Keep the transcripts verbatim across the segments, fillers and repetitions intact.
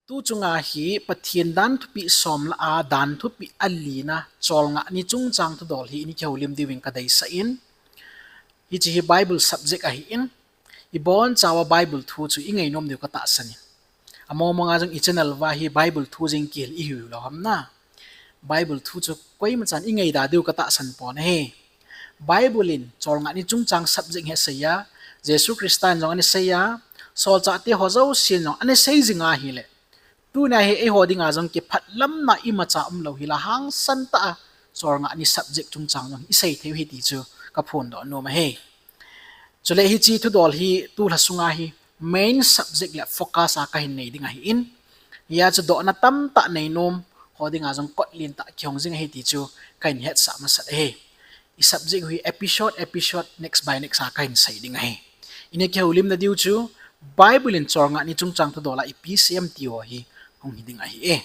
Tu chunga hi Pathen dan thupeh som lah a dan thupeh alina cholngah ni chungchang thudol hi ini kihoulim diuvin kadeisah in. Hiche hi Bible subject ahin. Ibonchauva Bible thu chu ingainom diu katahsan in. Among monga jong ichannel uva hi Bible thu jeng kihil ihiu lou ham na. Bible thu chu koimachan ingaida diu katahsan pon ahi. Bible in cholngah ni chungchang subject hi asei a, Jesu Christa in jong ana sei a, solchahte ho jousen jong ana sei jing ahile, tunia hi eiho dinga jong kiphatlamna imacha umlou hi la hangsan tah a cholngah ni subject chungchang jong isei theiu hi ti chu kaphondoh nom ahi. Chule hiche thudol hi tulha sunga hi main subject le focus a kahin nei ding ahin. Hia chu dohna tamtah neinom ho dinga jong kotlen tah kihong jing ahi ti chu kahin hetsah masat ahi. I subject hi episode, episode, next by next a kahin sei ding ahi. Ini kihoulimna diu chu Bible in cholngah ni chungchang thudol a ipi sei em ti ho hi hung hi ding ahi e.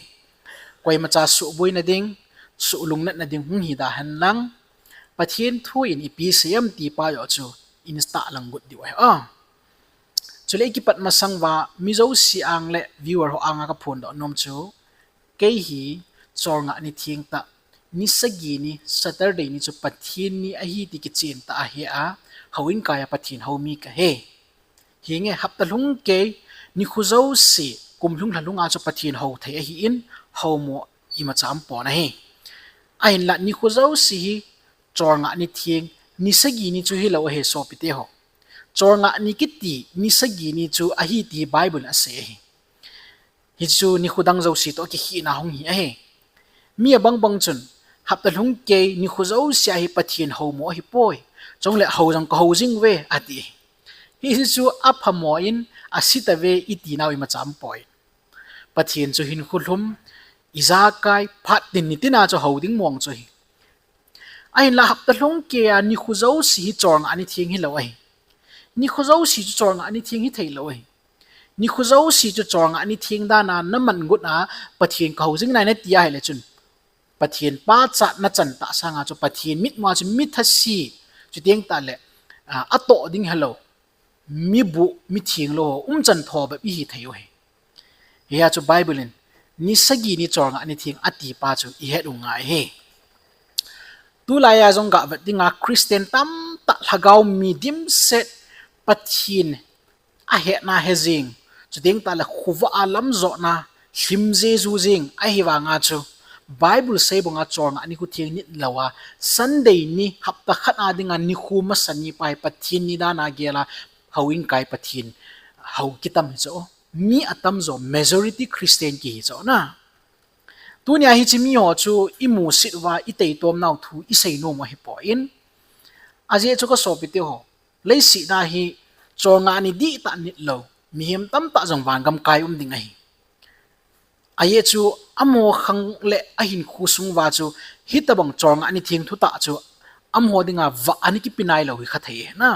Koimacha suhboina ding, suhlungnatna ding hung hi da henlang, Pathen thu in ipi sei em ti pa joh chu instah lang got diu ahi. Chule ikipat masang uva mi jouse ang le viewer ho anga kaphondoh nom chu, kei hi cholngah ni thengtah, ni sagi ni Saturday ni chu Pathen ni ahi ti kichen tah ahi a, houin kai a Pathen hou mi kahi. Hinge hapta lhung kei, nikho jouse, kum lhung lha lunga chu Pathen hou thei ahin, houmo imacha umpon ahi. Ahinla nikho jouse hi cholngah ni theng, ni sagi ni chu hilou ahi sopite ho. Cholngah ni kiti ni sagi ni chu ahi ti Bible in asei ahi. Hichu nikho dang jouse toh kikhehna hung hi ahi. Mi abang bang chun, hapta lhung kei nikho jouse a hi Pathen houmo ahipoi. Chule hou jong kahou jing uve ati. Hichu aphamo in, asetave itinau imacha umpoi. Pathen chu hinkho lhum, ijakai, phat tin nitina chu hou ding mong chu ahi. Ahinla hapta lhung kei a nikho jouse hi cholngah ni theng hilou ahi. Nikho jouse chu cholngah ni theng hitheilou ahi. Nikho jouse chu cholngah ni theng dan a naman got a Pathen kahou jing nai nati ahile chun, Pathen pachatna chantah sanga chu Pathen mitmua chu mi thase, chuteng tahle, atoh ding helou, mi buh, mi thenglou ho umchan tho bep ihi thei u ahi. Hia chu Bible in ni sagi ni cholngah ni theng ati pa chu ihet u ngai ahi. Tulaiya jong gavet dinga Christian tamtah lhagao mi dimset Pathen ahetna he jing, chuteng tahle khovah a lamjotna lhim jeju jing ahivanga chu, Bible sei banga cholngah nikho theng nitlou a, Sunday ni hapta khat a dinga nikho masa ni pa hi Pathen ni dan a gel a, houin kai Pathen hou kitam hi chu, mi atamjo majority Christian kihi chu na. Tunia hiche miho chu imusit uva iteitomnau thu isei nom u ahipoi. Ajeh chu kasopite ho, leiset a hi cholngah ni dihtah nitlou mihem tamtah jong vangam kai um ding ahi. Ajeh chu amaho khang le ahinkho sung uva chu hitobang cholngah ni theng thutah chu amaho dinga vah ana kipe nailou hi kha thei ahi na.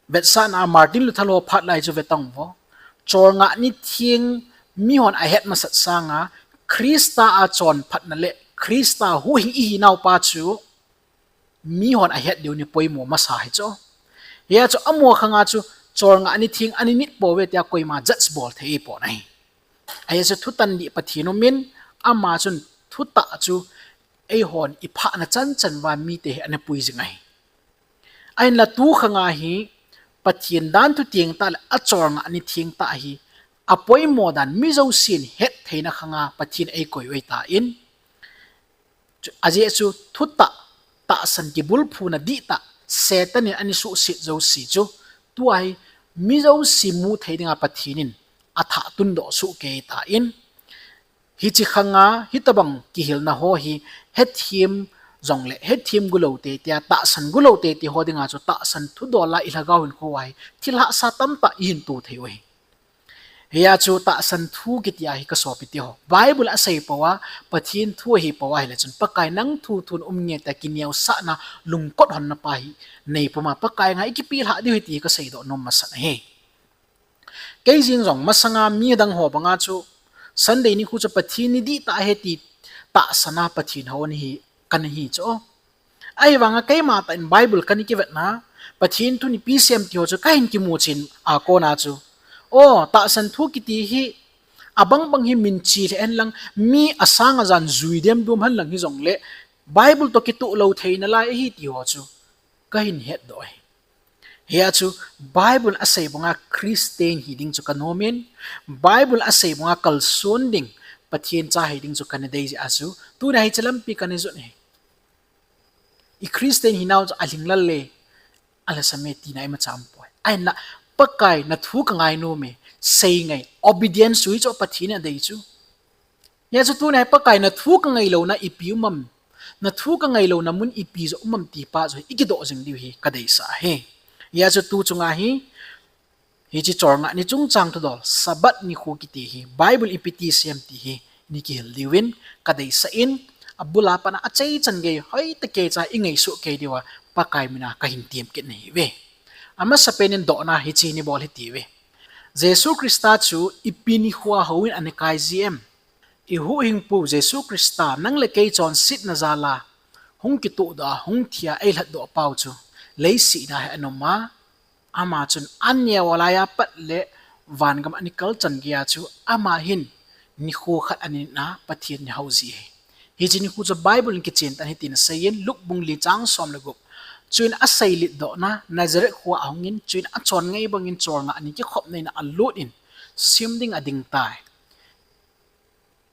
Vetsahna a Martin Luther ho phat lai chu vetang vo. Cholngah ni theng mihon ahet masat sanga Christa a chonphatna le Christa huhhing ihinau pa chu mihon ahet diu ni poimo masa hi chu. Hia chu amaho khanga chu cholngah ni theng ana nit pouve tia koima judge bol thei pon ahi. Ajeh chu thutan dih Pathen umin, ama chun thutah chu eihon iphahna chanchan uva mite hi ana pui jing ahi. Ahinla tu khanga hi Pathen dan thu thengtah le acholngah ni thengtah hi apoimo dan mi jousen hettheina khanga Pathen eikoi u ahitan, ajeh chu thutah, tahsan kibulphuna dihtah, Satan in ana suhset jouse chu tua hi mi jouse mu thei dinga Pathen in athah tundoh soh kei tan, hiche khanga hitobang kihilna ho hi hethem jongle hethem golou teitei a, tahsan golou teitei ho dinga chu tahsan thudol a ilhagao hinkho a hi thil hahsa tamtah ihin to thei u ahi. Hia chu tahsan thu kitia hi kasopite ho, Bible asei pou a, Pathen thu ahi pou ahile chun Pakai nang thu thun um nge tia kineosahna lungkot honna pa hi nei puma Pakai nga ikipelhah diu ahi ti kaseidoh nom masat ahi. Kei jeng jong masanga midang ho banga chu Sunday nikho chu Pathen ni dihtah ahi ti tahsan a Pathen hou ana hi, kana hi chu. Ahivanga keima tah in Bible kana kivetna, Pathen thun ipi sei em ti ho chu kahin kimu chen a kona chu, o, tahsan thu kiti hi abang bang hi minchi lheh hen lang, mi asang ajan jui dem dum hen lang hijongle, Bible toh kitoh lou theina lai ahi ti ho chu kahin hetdoh ahi. Hia chu Bible asei banga Christian hi ding chu kanom in, Bible asei banga kalson ding Pathen cha hi ding chu kana dei jeh a chu, tuna hiche lampi kana jot ahi. I Christian hinau chu alhinglel le, alhasam e tina imacha umpoi. Ahinla, Pakai nathu kangai nom e, sei ngai, obedience chu hichu Pathen in adei chu. Hia chu tuna hi Pakai nathu kangai louna ipi um am, nathu kangai louna mun ipi joh um am ti pa chu ikidoh jing diu hi kadeisah ahi. Hia chu tu chunga hi, hiche cholngah ni chungchang thudol, Sabbath nikho kiti hi Bible ipi ti asei em ti hi ini kihil diuvin kadeisah in, abul a pat a achaichan gei hoitah kei cha ingaisuh kei diuva Pakai mina kahin tem kit nahiuve. Amasapen in dohna hiche nibol hitiuve. Jesu Christa chu ipi nikhoa houin ana kai ji em? Ihuhhingpu Jesu Christa nang le kei chonsetna jal a hung kitohdoh a, hung thia eilhatdoh pau chu leiset a hi ana um a, ama chun aneo a laiya pat le vangam a ana kal chan geiya chu ama hin nikho khat ana nit a Pathen ana hou ji ahi. Hiche nikho chu Bible in kichen tah in hitin asei in, Luke bung li chang som le gup. Chuin aseilet dohna, Nazareth khoa ahung in, chuin achon ngai bangin cholngah ni kikhopna in a alut in, sim ding ading tai.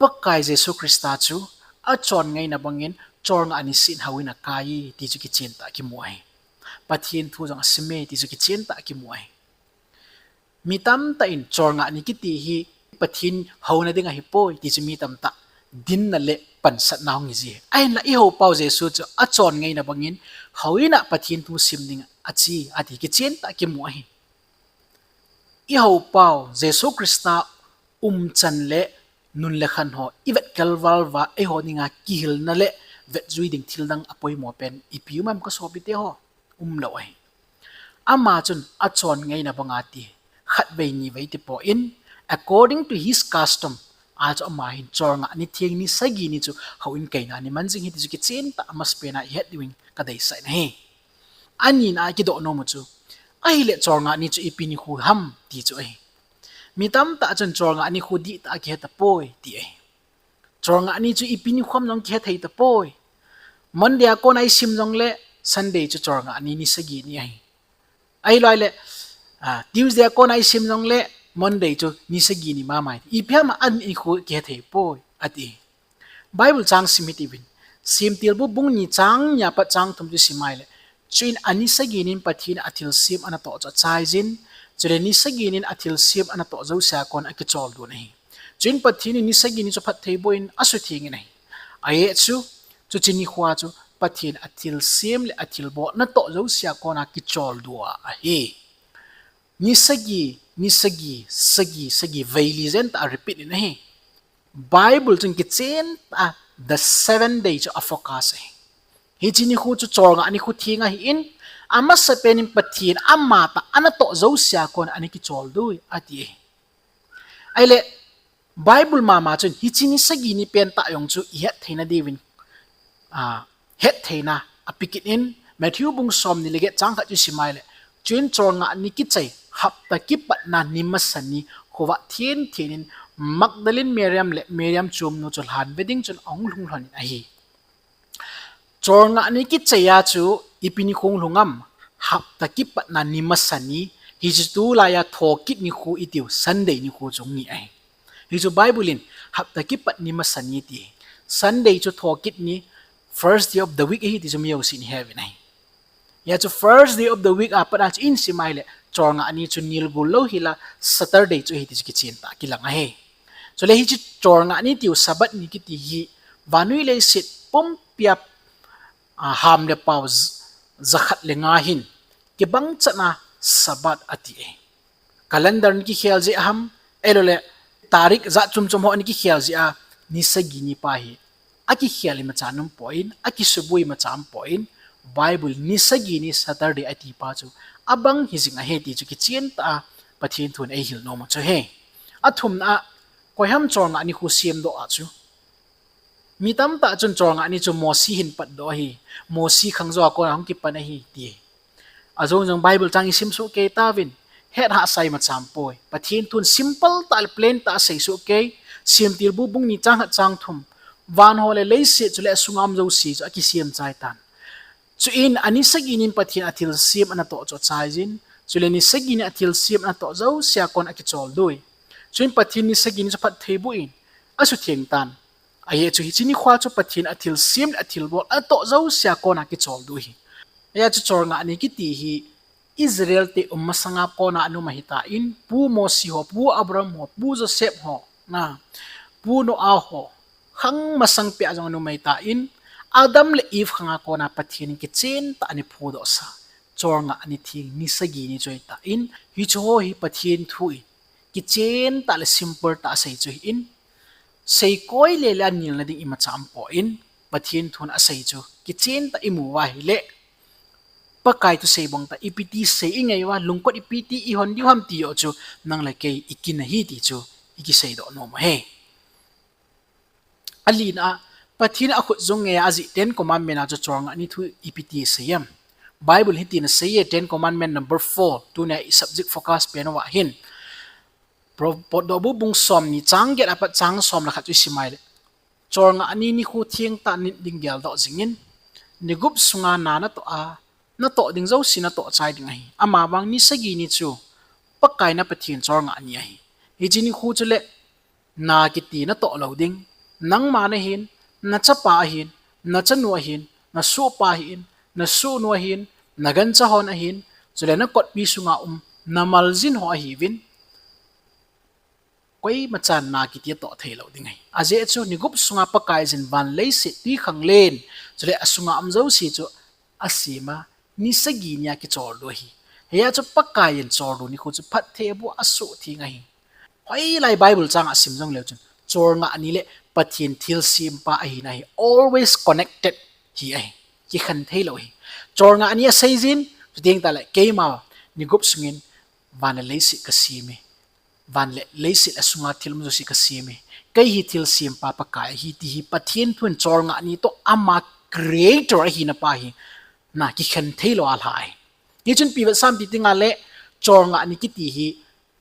Pakai Jesu Christa chu achon ngaina bangin cholngah ni seh in houin akai e ti chu kichen tah a kimu ahi. Pathen thu jong asim e ti chu kichen tah a kimu ahi. Mi tamtah in cholngah ni kiti hi Pathen houna ding ahipoi ti chu mi tamtah dinna le pansatna hung hi ji. Ahinla ihoupau Jesu chu achon ngaina bangin houin a Pathen thu sim ding ache ati kichen tah a kimu ahi. Ihoupau Jesu Christa umchan le nun le khan ho ivet kalval uva eiho dinga kihilna le vetjui ding thil dang apoimo pen ipi um em kasopite ho? Umlou ahi. Ama chun achon ngaina banga ti, khatvei nivei tipon, according to his custom, a chu ama hin cholngah ni theng ni sagi ni chu houin kaina ni man jing hi ti chu kichen tah a amasapen a ihet diuvin kadeisah in ahi. Anina a kidoh nom u chu, ahile cholngah ni chu ipi nikho ham ti chu ahi. Mi tamtah chun cholngah nikho dihtah a kihe tapoi ti ahi. Cholngah ni chu ipi nikho ham jong kihe thei tapoi. Monday a kona isim jongle Sunday chu cholngah ni, ni sagi ni ahi. Ahilou le, Tuesday a kona isim jongle Monday chu ni sagi ni mama ahi. Ipi ham a nikho kihe thei poi ati. Bible chang sim hitiuvin. Semtilbu bung ni chang ni a pat chang thum chu sim ahile, chuin ani sagi nin Pathen in athilsem anatoh chu achaijin, chule ni sagi nin athilsem anatoh jousea kon akicholdo ahi. Chuin Pathen in ni sagi ni chu phatthei boh in asuthengin ahi. Ajeh chu, chuche nikhoa chu Pathen athilsem le athilbol natoh jousea kona kicholdo ahi. Ni sagi, ni sagi, sagi, sagi, vei li jen tah a repeat in ahi. Bible chun kichen tah a the seventh day chu afocus ahi. Hiche nikho chu cholngah nikho theng ahin, amasapen in Pathen amatah anatoh jousea kon ana kicholdo e ati ahi. Ahile, Bible mama chun hiche ni sagi ni pentah jong chu ihet theina diuvin, hettheina ape kit in, Matthew bung somni le get chang khat chu sim ahile, chuin cholngah ni kichai hapta kipatna ni masa ni khovah thenthen in Magdalene Mariam le Mariam chomnu chu lhan ve ding chun ahung lhung lhon in ahi. Cholngah ni kichai a chu ipi nikho hung lhung am? Hapta kipatna ni masa ni, hichu tulaiya thokit nikho itiu Sunday nikho chu hung hi ahi. Hichu Bible in hapta kipat ni masa ni ati. Sunday chu thokit ni, first day of the week ahi ti chu mi jousen iheuvin ahi. Hia chu first day of the week a pat a chu isim ahile, cholngah ni chu nilgol louhela Saturday chu ahi ti chu kichen tah a kilang ahi. Chule hiche cholngah ni tiu Sabbath ni kiti hi vannoi leiset pumpia ham le pao jakhat le nga hin kibangchatna Sabbath ati ahi. Calendar in kikhel jeh ham, ahiloule tarik jat chom chom ho in kikhel jeh a ni sagi ni pa hi akikhel imacha umpoi, akisubu imacha umpoi, Bible ni sagi ni Saturday ati pa chu abang hijing ahi ti chu kichen tah a Pathen thun eihil nom u chu ahi. Athumna a, koiham cholngah nikho semdoh a chu? Mi tamtah chun cholngah ni chu Mosi hin patdoh ahi, Mosi khangjo a kona hung kipan ahi ti. Ajong jong Bible chang isim soh kei tauvin, het hahsa imacha umpoi. Pathen thun simple tah le plain tah a sei soh kei, Semtilbu bung ni chang khat chang thum. Van ho le leiset chule asunga um jouse chu akisem chai tan. Chuin ani sagi nin Pathen athilsem anatoh chu achaijin, chule ni sagi ni athilsem anatoh jousea kon akicholdo e. Chuin Pathen ni sagi ni chu phatthei boh in asutheng tan. Ajeh chu hiche nikhoa chu Pathen athilsem le athilbol anatoh jousea kona kicholdo ahi. Ajeh chu cholngah ni kiti hi Israel te um masanga kona ana um ahitan, Pu Mose ho, Pu Abraham ho, Pu Joseph ho, na, Pu Noah ho, khang masang pea jong ana um ahitan, Adam le Eve khanga kona Pathen in kichen tah ana phudohsa cholngah ni theng ni sagi ni chu ahitan, hicheho hi Pathen thu in kichen tah le simple tah asei chu ahin, seikoi le le anilna ding imacha aumpon, Pathen thun asei chu kichen tah imu uva ahile, Pakai thusei bang tah ipi ti sei ingai uva, lungkot ipi ti ihon diu ham ti joh chu nang le kei ikin ahi ti chu ikiseidoh nom ahi. Alina a, Pathen akhut jong ngeiya ajih Ten Commandment a chu cholngah ni thu ipi ti asei em? Bible hitin asei e, Ten Commandment number four, tunia i subject focus pen uva hin, Pro-, Potdohbu bung somni chang get apat chang som le khat chu isim a ahile, cholngah ni nikho theng tah nit ding geldoh jingin, ni gup sunga na natoh a, natoh ding jouse natoh chai ding ahi. Amavang ni sagi ni chu Pakai na Pathen cholngah ni ahi. Hiche nikho chule na kiti natoh lou ding. Nangma nahin, nachapa ahin, nachanu ahin, nasohpa ahin, nasohnu ahin, nagancha hon ahin, chule nakotpi sunga um namaljin ho ahiuvin, koimachan na kiti atoh theilou ding ahi. Ajeh chu ni gup sunga Pakaiyin van leiset twikhanglen, chule asunga um jouse chu asem a, ni sagi nia kicholdo ahi. Hia chu Pakaiyin choldo nikho chu phattheiboh a asuhtheng ahi. Hoilai Bible chang a sim jongleu chun, cholngah ni le Pathen thilsempa ahina hi always connected hi ahi. Kikhen theilou ahi. Cholngah ni aseijin, chuteng tahle keima ni gup sungin van le leiset kasem e, van le leiset asunga thil um jouse kasem e, kei hi thilsempa Pakai ahi ti hi Pathen thun cholngah ni toh ama creator ahina pa hi na kikhen theilou alha ahi. Hichun pi vetsam ti tengle, cholngah ni kiti hi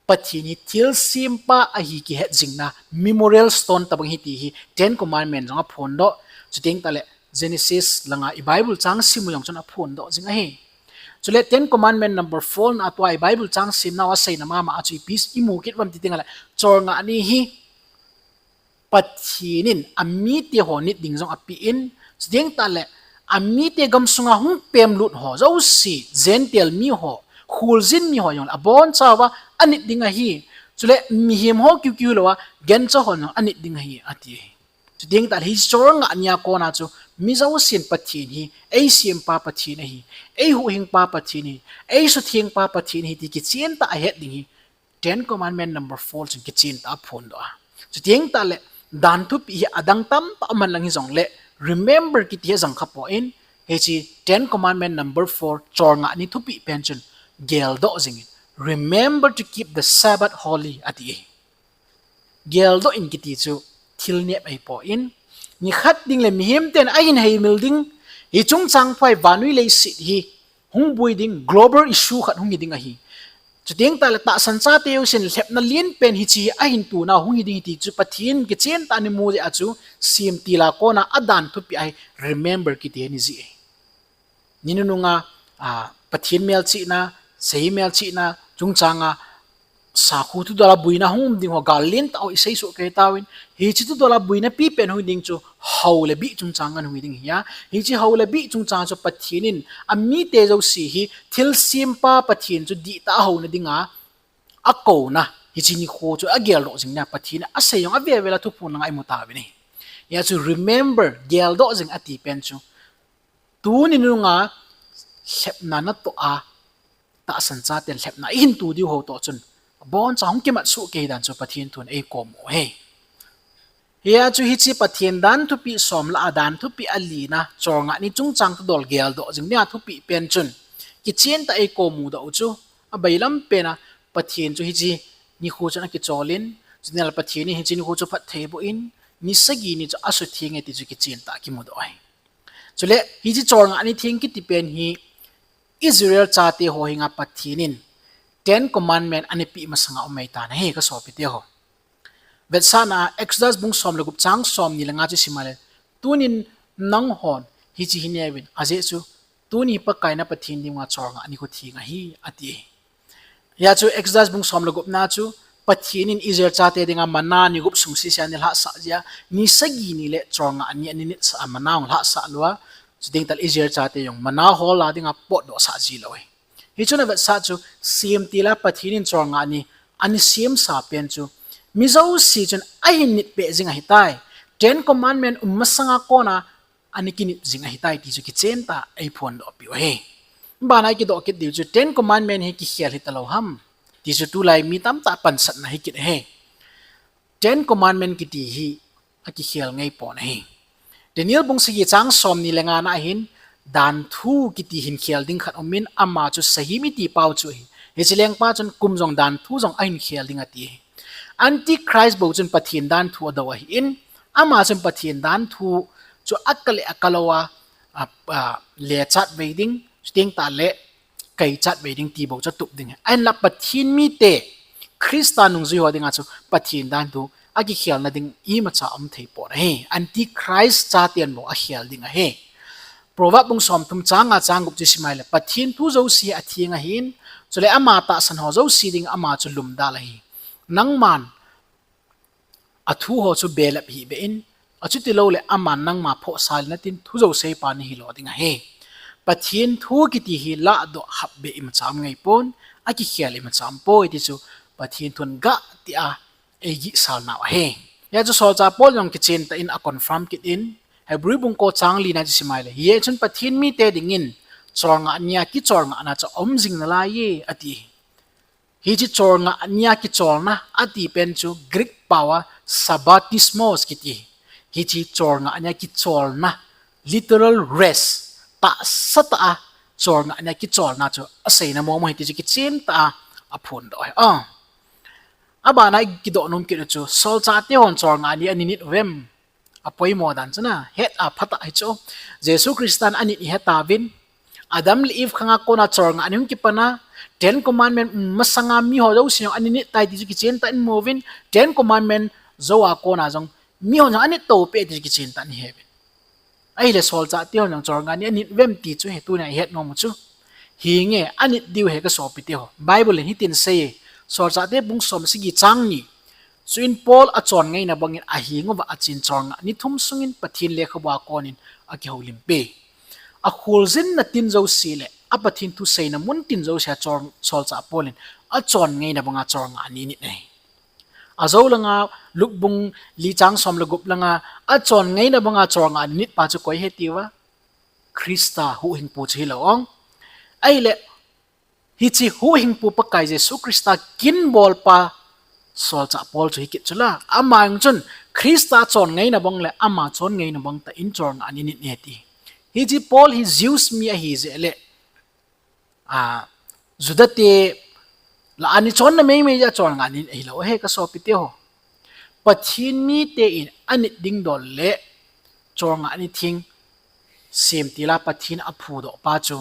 Pathen hi thilsempa ahi kihet jingna memorial stone tobang ahi ti hi Ten Commandment jong aphondoh, chuteng tahle Genesis langa i Bible chang simu jong chun aphondoh jing ahi. Chule Ten Commandment number four na tua i Bible chang simnau aseina mama a chu ipi imu kit uvam ti tengle, cholngah ni hi Pathen in amite ho nit ding jong apen, chuteng tahle amite gamsunga hung pemlut ho jouse, Gentile mi ho, kholjin mi ho jongle abonchauva anit ding ahi. Chule mihem ho kiukiu louva gancha hon jong anit ding ahi ati ahi. Chuteng tahle hi cholngah nia kona chu mi jousen Pathen hi eisempa Pathen ahi, eihuhhingpa Pathen ahi, eisuthengpa Pathen ahi ti kichen tah a ahet ding hi Ten Commandment number four chun kichen tah a aphondoh a. Chuteng tahle dan thupi hi adang tamtah aman lang hijongle, remember kiti hi ajang khapon, hiche Ten Commandment number four cholngah ni thupi pen chun geldoh jingin, remember to keep the Sabbath holy ati ahi. Geldoh in kiti chu thil nep ahipon, nikhat ding le mihem ten ahin heimil ding, hiche chungchang phat a vannoi leiset hi hung boi ding, global issue khat hung hi ding ahi. Chuteng tahle tahsan chate jousen lhepna lenpen hiche ahin tonau hung hi ding ahi ti chu Pathen kichen tah a ana mu jeh a chu semtil a kona adan thupi ahi remember kiti hi ana jih ahi. Ni nununga, a, Pathen melchihna, sei melchihna chungchanga sakhu thudol a boina hung um ding ho gal lentah ho isei soh kei tauvin, hiche thudol a boina pipen hung ding chu hou le bih chungchang ngen hung hi ding ahi. Hiche hou le bih chungchang chu Pathen in amite jouse hi thilsempa Pathen chu dihtah a houna dinga akouna, hiche nikho chu ageldoh jing nia Pathen in asei jong avel vel a Thuphon langa imu tauvin ahi. Hia chu remember, geldoh jing ati pen chu tuni nunga lhepna natoh a, tahsan chaten lhepna ihin to diu ho toh chun aboncha hung kimat soh kei dan chu Pathen thun eikom u ahi. Hia chu hiche Pathen dan thupi som lah a dan thupi alina, cholngah ni chungchang thudol geldoh jing nia thupi pen chun kichen tah a eikom u doh u chu, abailam pen a Pathen chu hiche nikho chun akicholin, chuteng le Pathen in hiche nikho chu phattheiboh in, ni sagi ni chu asutheng e ti chu kichen tah a kimudoh ahi. Chule hiche cholngah ni theng kiti pen hi Israel chate ho henga Pathen in Ten Commandment ana peh masanga um ahitan ahi, kasopite ho. Vetsahna Exodus bung som le gup chang somni le nga chu sim a le, tunin nanghon hiche hi neuvin, ajeh chu tuni Pakai na Pathen dinga cholngah ni khu theng ahi, ati. Hia chu Exodus bung som le gupna chu Pathen in Israel chate dinga manna ni gup sung sese a ana lhahsah jeh a, ni sagi ni le cholngah ni ana nitsah a, manna hung lhahsah lou a, chuteng tale Israel chate jong manna hol a dinga potdoh sah ji lou ahi. Hichun avetsah chu, semtil a Pathen in cholngah ni ana semsa pen chu mi jouse chun ahin nit peh jing ahitai. Ten Commandment um masanga kona ana kinit jing ahitai ti chu kichen tah a eiphondoh peh u ahi. Bana ikidoh kit diu chu Ten Commandment hi kikhel hita lou ham ti chu tulai mi tamtah pansatna hi kit ahi. Ten Commandment kiti hi akikhel ngei pon ahi. Daniel bung sagi chang somni le nga na hin, danthu kiti hin khel ding khat umin, ama chu Sahim iti pau chu ahi. Hiche lengpa chun kum jong danthu jong ahin khel ding ati ahi. Antichrist bou chun Pathen danthu adou ahin, ama chun Pathen danthu chu akah le akah lou a, a, a, lechat vei ding, chuteng tale kaichat vei ding ti bou chu atup ding ahi. Ahinla Pathen mite, Christa nungjui ho dinga chu Pathen danthu akikhelna ding imacha um thei pon ahi. Antichrist chaten bou akhel ding ahi. Proverb bung somthum chang nga chang gup chu sim a le, Pathen thu jouse atheng ahin, chule ama tahsan ho jouse ding ama chu lumdal ahi. Nangman athu ho chu belap hih beh in, achuti lou le aman nangma phohsah le natin thu jouse pa nahi lou ding ahi. Pathen thu kiti hi lahdoh hap beh imacha um ngei pon, akikhel imacha um poi ti chu Pathen thun gah tia eigihsal nau ahi. Hia chu solchah Paul jong kichen tah in aconfirm kit in, Hebrew bung ko chang li na chu sim a le, hijeh chun Pathen mite dingin cholngah nia kicholngahna chu aum jing nalai e, ati. Hiche cholngah nia kicholna ati pen chu Greek pao a sabbatismos kiti. Hiche cholngah nia kicholna, literal rest, tahsa tah a cholngah nia kicholna chu aseina mongmong ahi ti chu kichen tah a aphondoh ahi. Ah. Abana ikidoh nom kit u chu, solchahte hon cholngah ni ana nit uvem? Apoimo dan chu na, het a phatah hi chu. Jesu Christan anit ihet tauvin, Adam le Eve khanga kona cholngah ni hung kipan a, Ten Commandment um masanga miho jouse jong ana nit tai ti chu kichen tah in imu uvin, Ten Commandment jou a kona jong mihon jong anit toupeh ti chu kichen tah in ihe uvin. Ahile solchahte hon jong cholngah ni anit uvem ti chu hi tunia ihet nom u chu. Hinge, anit diu ahi kasopite ho. Bible in hitin asei e, Solchahte bung som sagi chang ni. Chuin Paul achon ngaina bangin aheng uva achen cholngah ni thum sungin Pathen lekhabua konin akihoulimpi. Akholjinna tin jouse le a Pathen thu seina mun tin jouse a chol, solchah Paul in achon ngaina banga cholngah ni anit ahi. Ajou langa Luke bung li chang som le gup langa achon ngaina banga cholngah ni anit pa chu koi ahi tiuva, Christa huhhingpu chu hilou ong. Ahile, hiche huhhingpu Pakai Jesu Christa kinbolpa solchah Paul chu hikit chula. Ama jong chun Christa chon ngaina bang le ama chon ngaina bang tah in cholngah ni anit e ti. Hiche Paul hi Jews mi ahijeh le, a, Judate lah a ana chonna meimei jeh a cholngah ni anit ahilou ahi kasopite ho. Pathen mite in anit ding dol le cholngah ni theng semtil a Pathen aphudoh pa chu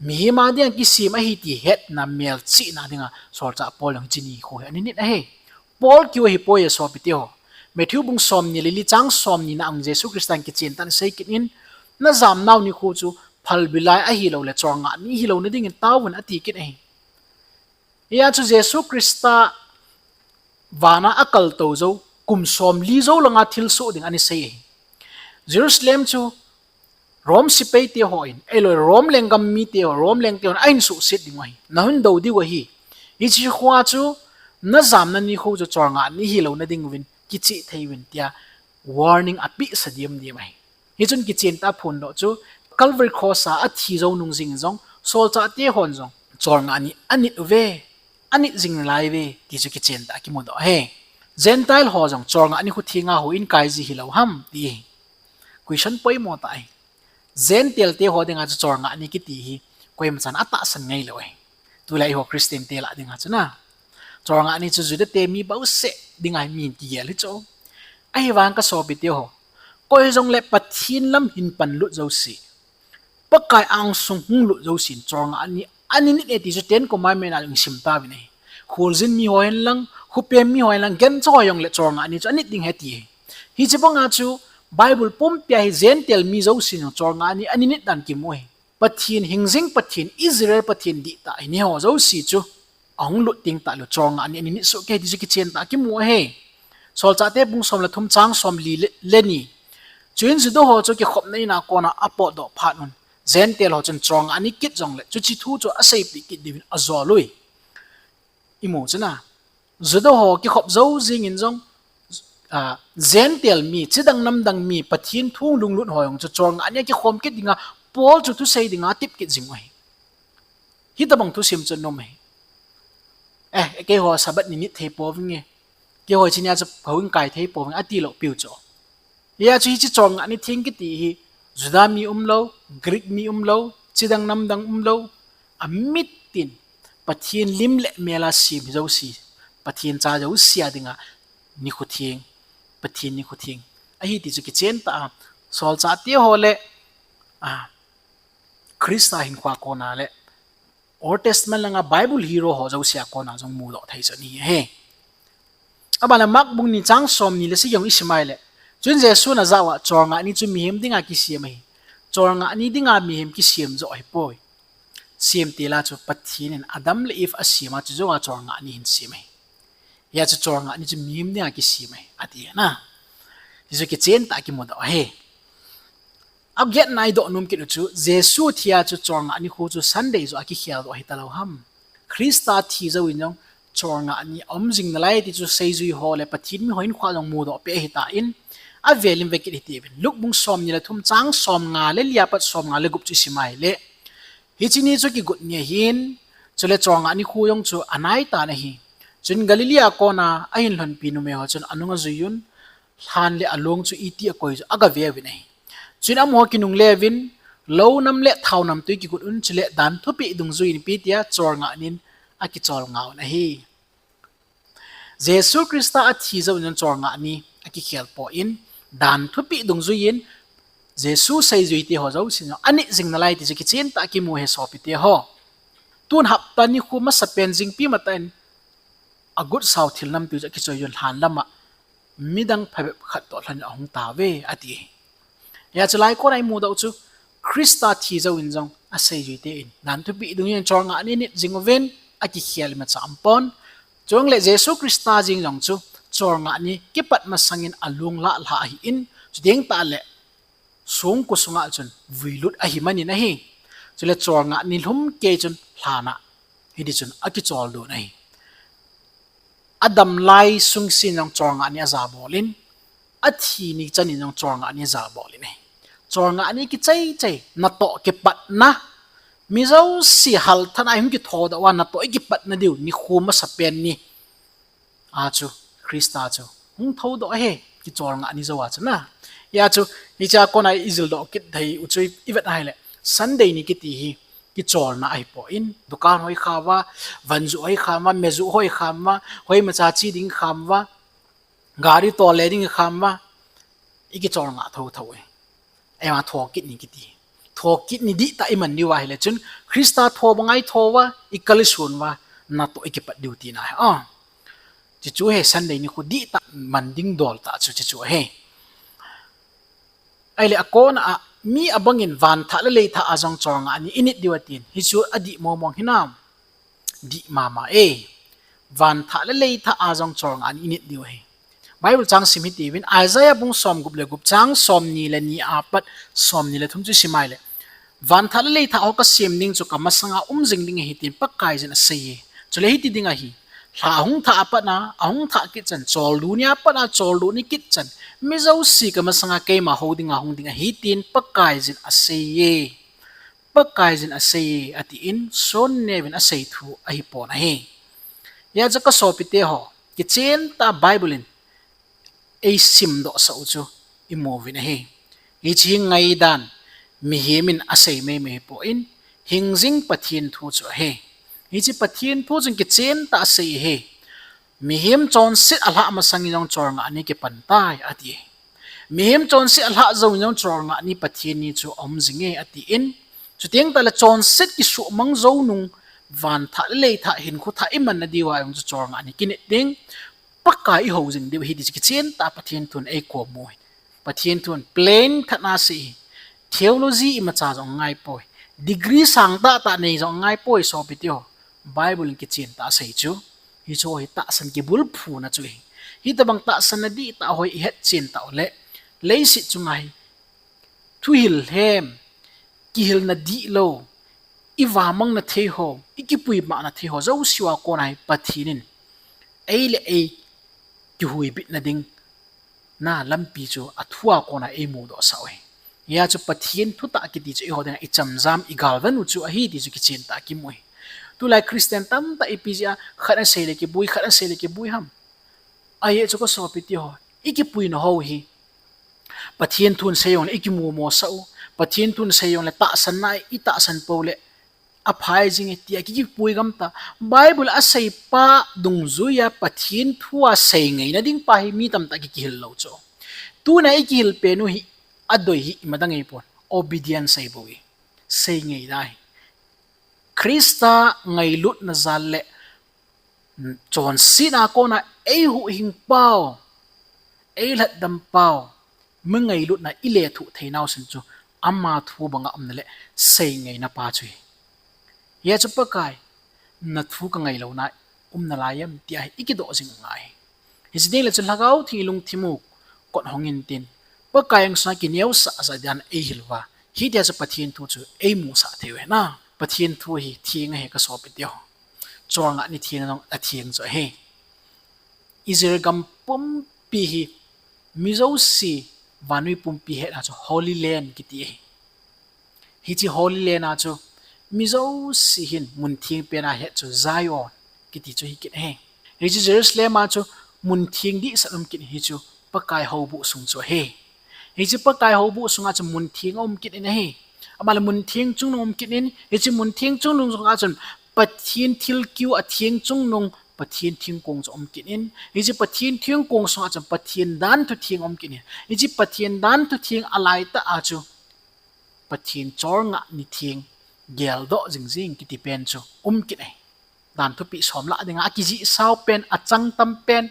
mihem a dinga kisem ahi ti hetna melchihna dinga solchah Paul jong hiche nikho hi ana nit ahi. Paul keu ahipoi e sopite ho. Matthew bung somni le li chang somni na a Jesu Christan kichen tah in asei kit in, najamnau nikho chu phalbi lai ahilou le cholngah ni hilouna dingin taovun ati kit ahi. Hia chu Jesu Christa vana akaltou jou, kum somli jou langa thilsoh ding ana sei ahi. Jerusalem chu Rome sepaite hon, ahilou le Rome lenggam mite ho, Rome lengte hon ahin suhset diu ahi. Nahung dou diu ahi. Hiche khoa chu najamna nikho chu cholngah ni hilouna dinguvin kicheh thei uvin tia warning apehsa diam diam ahi. Hichun kichen tah a phondoh chu Calvary Cross a athi jou nung jing jong solchahte hon jong cholngah ni anit uve, anit jing nalai uve ti chu kichen tah a kimudoh ahi. Gentile ho jong cholngah ni khu thenga houin kai ji hilou ham ti ahi. Question poimo tah ahi. Gentile te ho dinga chu cholngah ni kiti hi koimachan atahsan ngeilou ahi. Tulai eiho Christian te lah dinga chu na, cholngah ni chu Judate mi bouseh dinga hi min kigel hi chu. Ahivang kasopite ho, koi jongle Pathen lam hin panlut jouse, Pakai angsung hunglut jousen cholngah ni ana nit e ti chu Ten Commandment a jong isim tauvin ahi. Kholjin miho hen lang, Kupen mi ho lang gencha ho jong le cholngah ni chu anit ding ahi ti ahi. Hiche banga chu Bible pumpia hi Gentile mi jousen jong cholngah ni ana nit dan kimu ahi. Pathen hingjing Pathen, Israel Pathen dihtah hina ho jouse chu ahung lut ding tah lou cholngah ni ana nit soh kei ti chu kichen tah kimu ahi. Solchahte bung som le thum chang som li le, le ni. Chuin Juda ho chu kikhopna ina kona apotdoh phat un, Gentile ho chun cholngah ni kit jongle chuche thu chu aseipeh kit diuvin ajol uve. Imu chu na. Juda ho kikhop jou jingin jong, a, Gentile mi, chidang namdang mi, Pathen thu lunglut ho jong chu cholngah ni a kikhom kit dinga, Paul chu thusei dinga atep kit jing u ahi. Hitobang thusim chu anom ahi. Eh, keiho Sabbath ni nit thei pouvinge. Keiho hiche nia chu houin kai thei pouvinge, ati lou piu chu. Hia chu hiche cholngah ni theng kiti hi, Juda mi umlou, Greek mi umlou, chidang namdang umlou, amitin, Pathen lim le mel a sem hi jouse, Pathen cha jouse a dinga nikho theng, Pathen nikho theng ahi ti chu kichen tah a, solchahte ho le, a, Christa hinkhoa kona le, Old Testament langa Bible hero ho jouse a kona jong mudoh thei chu ahi. Aban le Mark bung ni chang som ni le sagi jong isim a ahile, chuin Jesun ajah uva, cholngah ni chu mihem dinga kisem ahi. Cholngah ni dinga mihem kisem joh ahipoi. Semtil a chu Pathen in Adam le Eve asem a chu jouva cholngah ni ahin sem ahi. Hia chu cholngah ni chu mihem dinga kisem ahi, ati na. Hichu kichen tah a kimudoh ahi. Agetna a idoh nom kit u chu, Jesu thia chu cholngah nikho chu Sunday joh a kikhel doh ahi talou ham. Christa thi jouvin jong cholngah ni aum jing nalai ti chu seijui ho le Pathen mi ho hinkhoa jong mudoh peh ahitan, avel in ve kit hite uvin. Luke bung som ni le thum chang som nga le li a pat som nga le gup chu isim a ahile, hiche ni chu kigot ni ahin, chule cholngah nikho jong chu anaitan ahi. Chuin Galilee a kona ahin lhonpi numei ho chun anung ajui un, lhan le along chu iti akoi chu agaveuvin ahi. Chuin amaho kinungle uvin, lou nam le thao namtui kigot un, chule dan thupeh dungjuiyin ipi tia cholngah nin akicholngah un ahi. Jesu Christa athi jouvin jong cholngah ni akikhel poi, dan thupeh dungjuiyin Jesu seijuite ho jousen jong anit jing nalai ti chu kichen tah a kimu ahi sopite ho. Tun hapta nikho masapen jingpi matah in agutsau thil namtui chu akichoi un lhan lama midang phabep khat toh lhon in ahung tauve ati. Hia chu lai kona imudoh chu Christa thi jouvin jong aseijuite in dan thupeh dungjuiyin cholngah ni anit jing uvin akikhel imacha aumpon. Chuleh Jesu Christa jeng jong chu cholngah ni kipat masangin alung lah lha ahin, chuteng tahle songko sunga chun vuilut ahimanin ahi. Chule cholngah ni lhumkei chun lhan a hiti chun akicholdo un ahi. Adam lai sungsen jong cholngah ni ajabol in, athi ni chanin jong cholngah ni ajabol in ahi. Cholngah ni kichaichai, natoh kipatna, mi jouse halthat a ihung kithodoh uva natoh ikipatna diu nikho masapen ni a chu Christa chu hung thoudoh ahi, kicholngah ni jouva chu na. Hia chu hichea kona ijildoh kit thei u chu ivet ahile, Sunday ni kiti hi kicholna ahipoi, dukan ho ikham uva, vanjoh ho ikham uva, mejoh ho ikham uva, hoimacha che ding ikham uva, gari tol le ding ikham uva, ikicholngah thouthou e. Eima thokit ni kiti, thokit ni dihtah iman diu ahile chun Christa tho banga itho uva, ikal ison uva, natoh ikipat diu tina ahi. Chuchu ahi Sunday nikho dihtah man ding dol tah chu chuchu ahi. Ahile akona a, mi abangin vanthah le leithah a jong cholngah ni init diu atin, hichu adih mongmong hinam? Dih mama e. Vanthah le leithah a jong cholngah ni init diu ahi. Bible chang sim hitiuvin, Isaiah bung somgup le gup chang somni le ni a pat somni le thum chu sim ahile, vanthah le leithah ho kasem ding chu kamasanga um jing ding ahi tin Pakaiyin aseiye. Chule hiti ding ahi, lha ahung thah a pat a, ahung thah kit chan, choldo ni a pat a, choldo ni kit chan, mi jouse kamasanga keima hou dinga hung ding ahi tin Pakaiyin aseiye. Pakaiyin aseiye atin, sonneuvin asei thu ahipon ahi. Hijeh a chu kasopite ho, kichen tah a Bible in eisimdohsah u chu imu uvin ahi. Hiche hi ngaidan mihem in asei meimei hipon, hingjing Pathen thu chu ahi. Hiche Pathen thu chun kichen tah a asei ahi. Mihem chonset alhah masangin jong cholngah ni kipan tai ati. Mihem chonset alhah jouvin jong cholngah ni Pathen ni chu aum jinge atin, chuteng tahle chonset kisuhmang jou nung vanthah le leithah hinkho thah imanna diuva jong chu cholngah ni kinit ding, Pakai ihou jing diu ahi ti chu kichen tah Pathen thun eikom u ahi. Pathen thun plain khat na asei hi. Theology imacha jong angaipoi. Degree sang tah tah nei jong angaipoi sopite ho. Bible in kichen tah asei chu. Hichu hi tahsan kibulphuna chu ahi. Hitobang tahsan na dihtah ho ihet chen tah uleh, leiset chunga hi thuhil hem, kihilna dihlou, ivamangna thei ho, ikipuimahna thei ho jousea kona hi Pathen in ei le ei kihuibitna ding na lampi chu athua kona eimudohsah u ahi. Hia chu Pathen thutah kiti chu eiho dinga ichamjam igalvon u chu ahi ti chu kichen tah kimu ahi. Tulai Christian tamtah ipi jeh a khat asei le kibui, khat asei le kibui ham? Ajeh chu kasopite ho, ikipuina ho hi Pathen thun sei jongle ikimumosah u, Pathen thun sei jongle tahsanna itahsan pou le aphai jing e tia kikipui gamta. Bible aseipa dungjuia Pathen thua seingaina ding pa hi mi tamtah kikihil lou chu. Tuna ikihil pen u hi adei hi imadang eipon, obedience eibou e. Seingaina hi Christa ngailutna jal le chonsetna kona eihuhhing pau, eilhatdam pau, mi ngailutna ilethuh theinau chun chu ama thu banga umna le seingaina pa chu ahi. Hia chu Pakai, nathu kangai louna um nalai em tia hi ikidoh jing u ngai ahi. Hiche ding le chu Lhagao Theng ilungthim u kot hong intin, Pakai angsunga kineosah jat dan eihil uva, hitia chu Pathen thu chu eimusah thei u ahi na. Pathen thu hi theng ahi kasopite ho. Cholngah ni theng jong atheng chu ahi. Israel gam pumpi hi mi jouse, vannoi pumpi hetna chu Holy Land kiti ahi. Hiche Holy Land a chu mi jouse hin mun theng pena het chu Zion kiti chu hikit ahi. Hiche Jerusalem a chu mun theng dehset um kit, hichu Pakai houbuh sung chu ahi. Hiche Pakai houbuh sunga chu mun theng aum kit in ahi. Amale mun theng chungnung um kit in, hiche mun theng chungnung sunga chun Pathen thilkeu atheng chungnung, Pathen thingkong chu um kit in, hiche Pathen thingkong sunga chun Pathen danthu theng um kit in, hiche Pathen danthu theng alaitah a chu Pathen cholngah ni theng geldoh jingjing kiti pen chu um kit ahi. Dan thupeh som lah dinga akijihsau pen, achang tam pen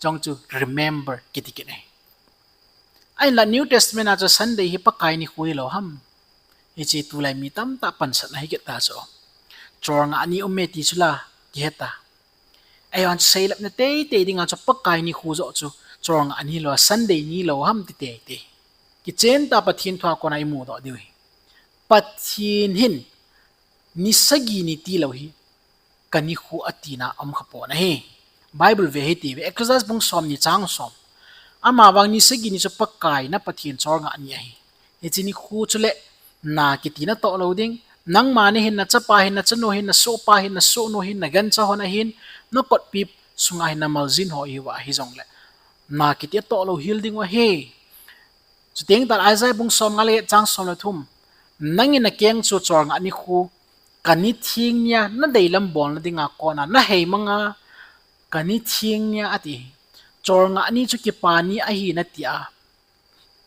jong chu remember kiti kit ahi. Ahinla New Testament a chu Sunday hi Pakai nikho hilou ham? Hiche tulai mi tamtah pansatna hikit ta chu. Cholngah ni um e ti chu la kiheta. Ahivang chu seilepna teitei dinga chu Pakai nikho joh chu cholngah ni hilou a Sunday ni lou ham ti teitei. Kichen tah Pathen thua kona imudoh diu ahi. Pathen hin ni sagi ni tilou hi kanikho atina aum khapon ahi. Bible ve hiti ve, Exodus bung somni chang som. Amavang ni sagi ni chu Pakai na Pathen cholngah ni ahi. Hiche nikho chule na kiti natoh lou ding, nangma nahin, nachapa hin, nachanu hin, nasohpa hin, nasohnu hin, nagancha hon ahin, nakotpi sunga hin, namaljin ho ihiuva hijongle na kiti atoh lou hel dingu ahi. Chuteng tah Isaiah bung somnga le get chang som le thum, nangin nakeng chu cholngah nikho, kani theng nia nadeilam bolna dinga kona naheimanga, kani theng nia ati. Cholngah ni chu kipa ni ahi natia,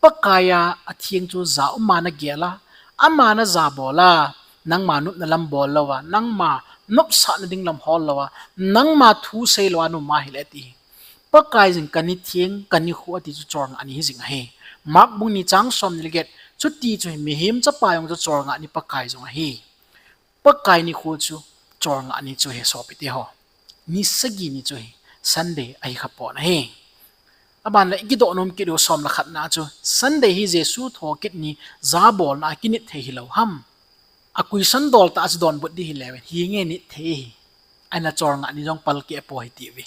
Pakai a atheng chu ja uma nagel a, ama najabol a, nangma nopna lam bol louva, nangma nopsahna ding lam hol louva, nangma thu sei louva naum ahile ati. Pakai jin kani theng, kanikho ati chu cholngah ni hijing ahi. Mark bung ni chang somni le get, chuti chu hi mihem chapa jong chu cholngah ni Pakai jong ahi. Pakai nikho chu cholngah ni chu ahi sopite ho. Ni sagi ni chu hi Sunday ahi khapon ahi. Aban le ikidoh nom kit u som le khatna chu Sunday hi Jesu thokit ni jabolna a kinit thei hilou ham? A question dol tah chu donbut ding hileu, hinge nit thei ahi. Ahinla cholngah ni jong palkeh apoi hitiuve.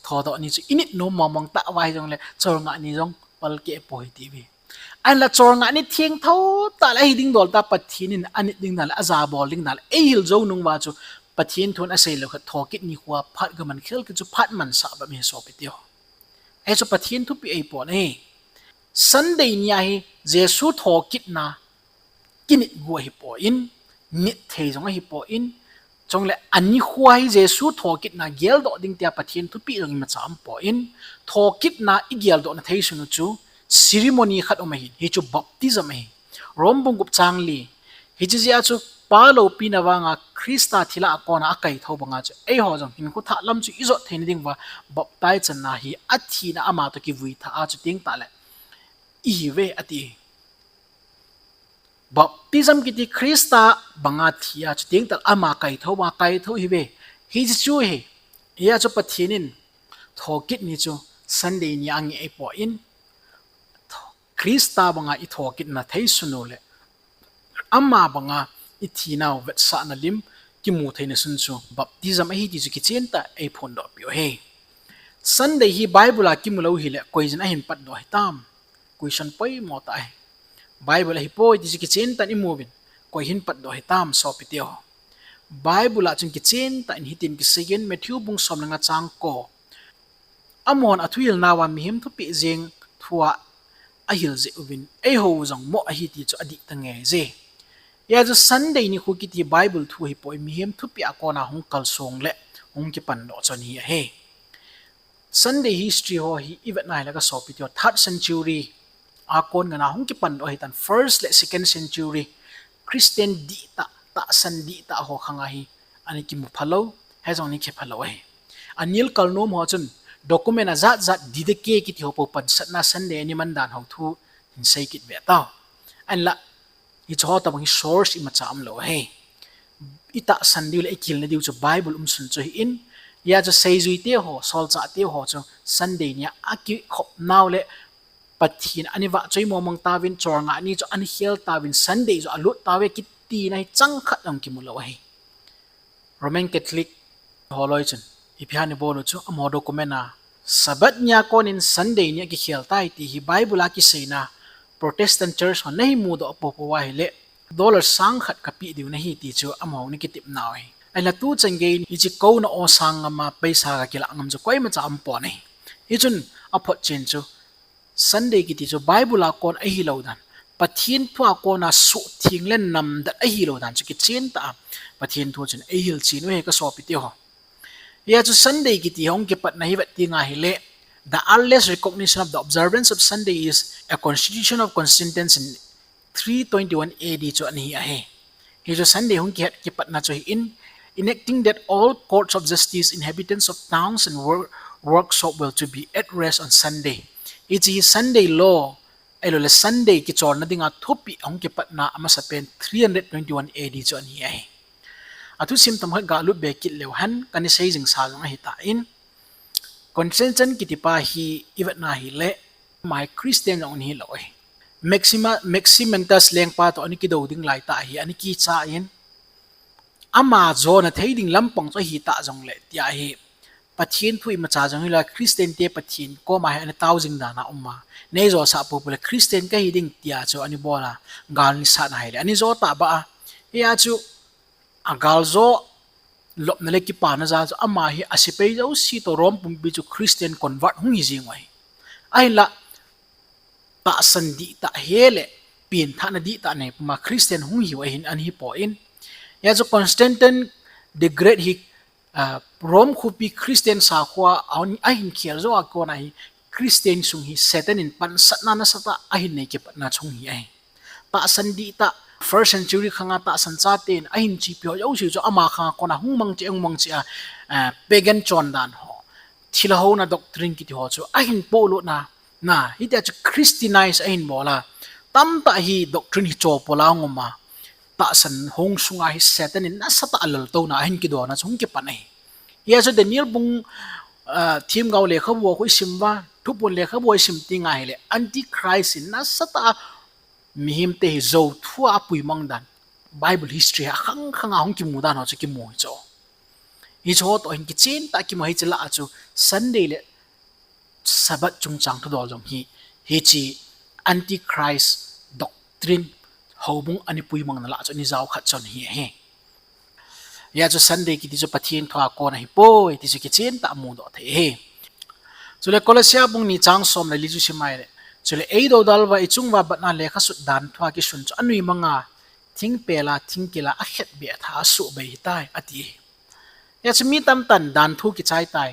Thodoh ni chu init nom mongmong tah uva hijongle cholngah ni jong palkeh apoi hitiuve. Ahinla cholngah ni thengtah le ahi ding dol tah Pathen in anit ding dan le ajabol ding dan le eihil jou nung uva chu Pathen thun asei lou khat thokit nikho a phat gaman khel kit chu phat mansah bep ahi sopite ho. Hichu Pathen thupeh ahipon ahi. Sunday ni ahi Jesu thokitna kinit gu ahipoi, nit thei jong ahipoi, chule anikho hi Jesu thokitna geldoh ding tia Pathen thupeh jong imacha umpoi, thokitna igeldohna thei sung u chu ceremony khat um ahin, hichu baptism ahi. Rome bung gup chang li, hiche jeh a chu Pa loupina vanga Christa thilha a kona akaithou banga chu eiho jong hinkho thah lam chu ijot theina diuva baptize channa hi athina ama toh kivui thah a chuteng tahle ihiuve ati. Baptism kiti Christa banga thi a chuteng tahle ama kaithou banga kaithou ihiuve. Hiche chu hi, hia chu Pathen in thokit ni chu Sunday ni a angeh ahipoi. Christa banga ithokitna theisun u le ama banga ithinau vetsahna lim kimu theina sun chu baptism ahi ti chu kichen tah a eiphondoh peh u ahi. Sunday hi Bible a kimu lou hile koiyin ahin patdoh hitam? Question poimo tah ahi. Bible ahipoi ti chu kichen tah in imuvin, koi hin patdoh hitam sopiteho? Bible a chun kichen tah in hitin kiseiyin, Matthew bung som le nga chang ko, Amahon athuhilnauva mihem thupeh jeng thua ahil jeh uvin, eiho jong moh ahi ti chu adih tangei je. Hia chu Sunday nikho kiti Bible thu hipoi, mihem thupeh a kona hung kalsong le hung kipandoh chu ahi ahi. Sunday history ho hi ivetna hile kasopiteho, third century a kon ngana hung kipandoh ahitan, first le second century Christian dihtah, tahsan dihtah ho khanga hi ana kimu phalou, hijong ana kiphalou ahi. Anil kalnom ho chun document ajat jat Didache kiti ho pou pansatna Sunday ana man dan ho thu hin seikit ve tao. Ahinla hiche ho tobang hi source imacha umlou ahi. Itahsan diu le ikilna diu chu Bible umsun chu ahin, hia chu seijuite ho, solchahte ho chu Sunday nia akikhopnau le Pathen ana vahchoimo mang tauvin, cholngah ni chu ana khel tauvin, Sunday jong alut tauve kitina hi chang khat jong kimu lou ahi. Roman Catholic ho loi chun ipi ham ibol u chu, amaho document a Sabbath nia konin Sunday ni akikhel tai ti hi Bible a kiseina Protestant Church hon nahin mudoh poupou ahile dollar sang khat kapeh diu nahi ti chu amahon ana kitepnau ahi. Ahinla tuchan geiyin hiche kouna aw sang ngam a paisa kakilah ngam chu koimacha umpon ahi. Hichun aphotchen chu Sunday kiti chu Bible a kon ahilou dan, Pathen thu a kona suhtheng le namdet ahilou dan chu kichen tah a Pathen thu chun eihil chen u ahi kasopiteho. Hia chu Sunday kiti hung kipatna hi vet tenga hile, the earliest recognition of the observance of Sunday is a constitution of Constantine in three twenty-one A D chu ana hi ahi. Hichu Sunday hung kihet kipatna chu ahin, enacting that all courts of justice, inhabitants of towns and wor-, workshop were to be at rest on Sunday. Hiche hi Sunday law, ahiloule Sunday kicholna dinga thupeh ahung kipatna amasapen three hundred twenty-one A D chu ana hi ahi. Athusim themkhat galut be kit leu hen kana sei jingsa jong ahitan, Constantine kitipa hi ivetna hile, ama hi Christian jong ana hilou ahi. Maxima-, Maximinus lengpa toh ana kidou ding laitah hi ana kicha in, ama jona thei ding lampang chu ahitah jongle tia hi, Pathen thu imacha jong hila Christian te Pathen koma hi ana tao jing dan a um a, neijosah poupou le Christian kahi ding tia chu ana bol a, gal ana satna hile ana jo tahbeh a. Hia chu agal jo lopna le kipana jal chu ama hi asepai jouse toh Rome pumpi chu Christian convert hung hi jeng u ahi. Ahinla tahsan dihtah hile penthahna dihtah nei puma Christian hung hiu ahin ana hipoi. Hia chu Constantine the Great hi, ah, Rome khopi Christian sakhoa ahin khel jou a kona hi Christian sung hi Satan in pansatna nasatah ahin nei kipatna chu hung hi ahi. Tahsan dihtah first century khanga tahsan chaten ahin chepi ho jouse chu ama khanga kona hung mang cheh, hung mang cheh a, ah, pagan chondan ho, thilha houna doctrine kiti ho chu ahin pohlutna, na, hitia chu Christianize ahin bol a, tamtah hi doctrine hi chopola hung um a, tahsan hong sunga hi Satan in nasatah a laltouna ahin kidona chu hung kipan ahi. Hia chu Daniel bung, ah, themgao lekhabu khu isim uva, Thuphon lekhabu isim tenga hile Antichrist in nasatah a mihemte hi jou thua apuimang dan, Bible history a khang khanga hung kimu dan ho chu kimu hi chu. Hiche ho toh hin kichen tah a kimu, hiche lah a chu Sunday le Sabbath chungchang thudol jong hi, hiche Antichrist doctrine, houbung ana puimangna lah chu ana jao khat chu ana hi ahi. Hia chu Sunday kiti chu Pathen thua kon ahipoi ti chu kichen tah a mudoh thei ahi. Chule Colossia bung ni chang som le li chu sim ahile, chule eidodal uva ichung uva batna lekhasut dan thua kisun chu anuimang a, thingpel a, thingkil a, akhetbeh a tha asuhbei hitai ati ahi. Hia chu mi tamtah in dan thu kichai tai.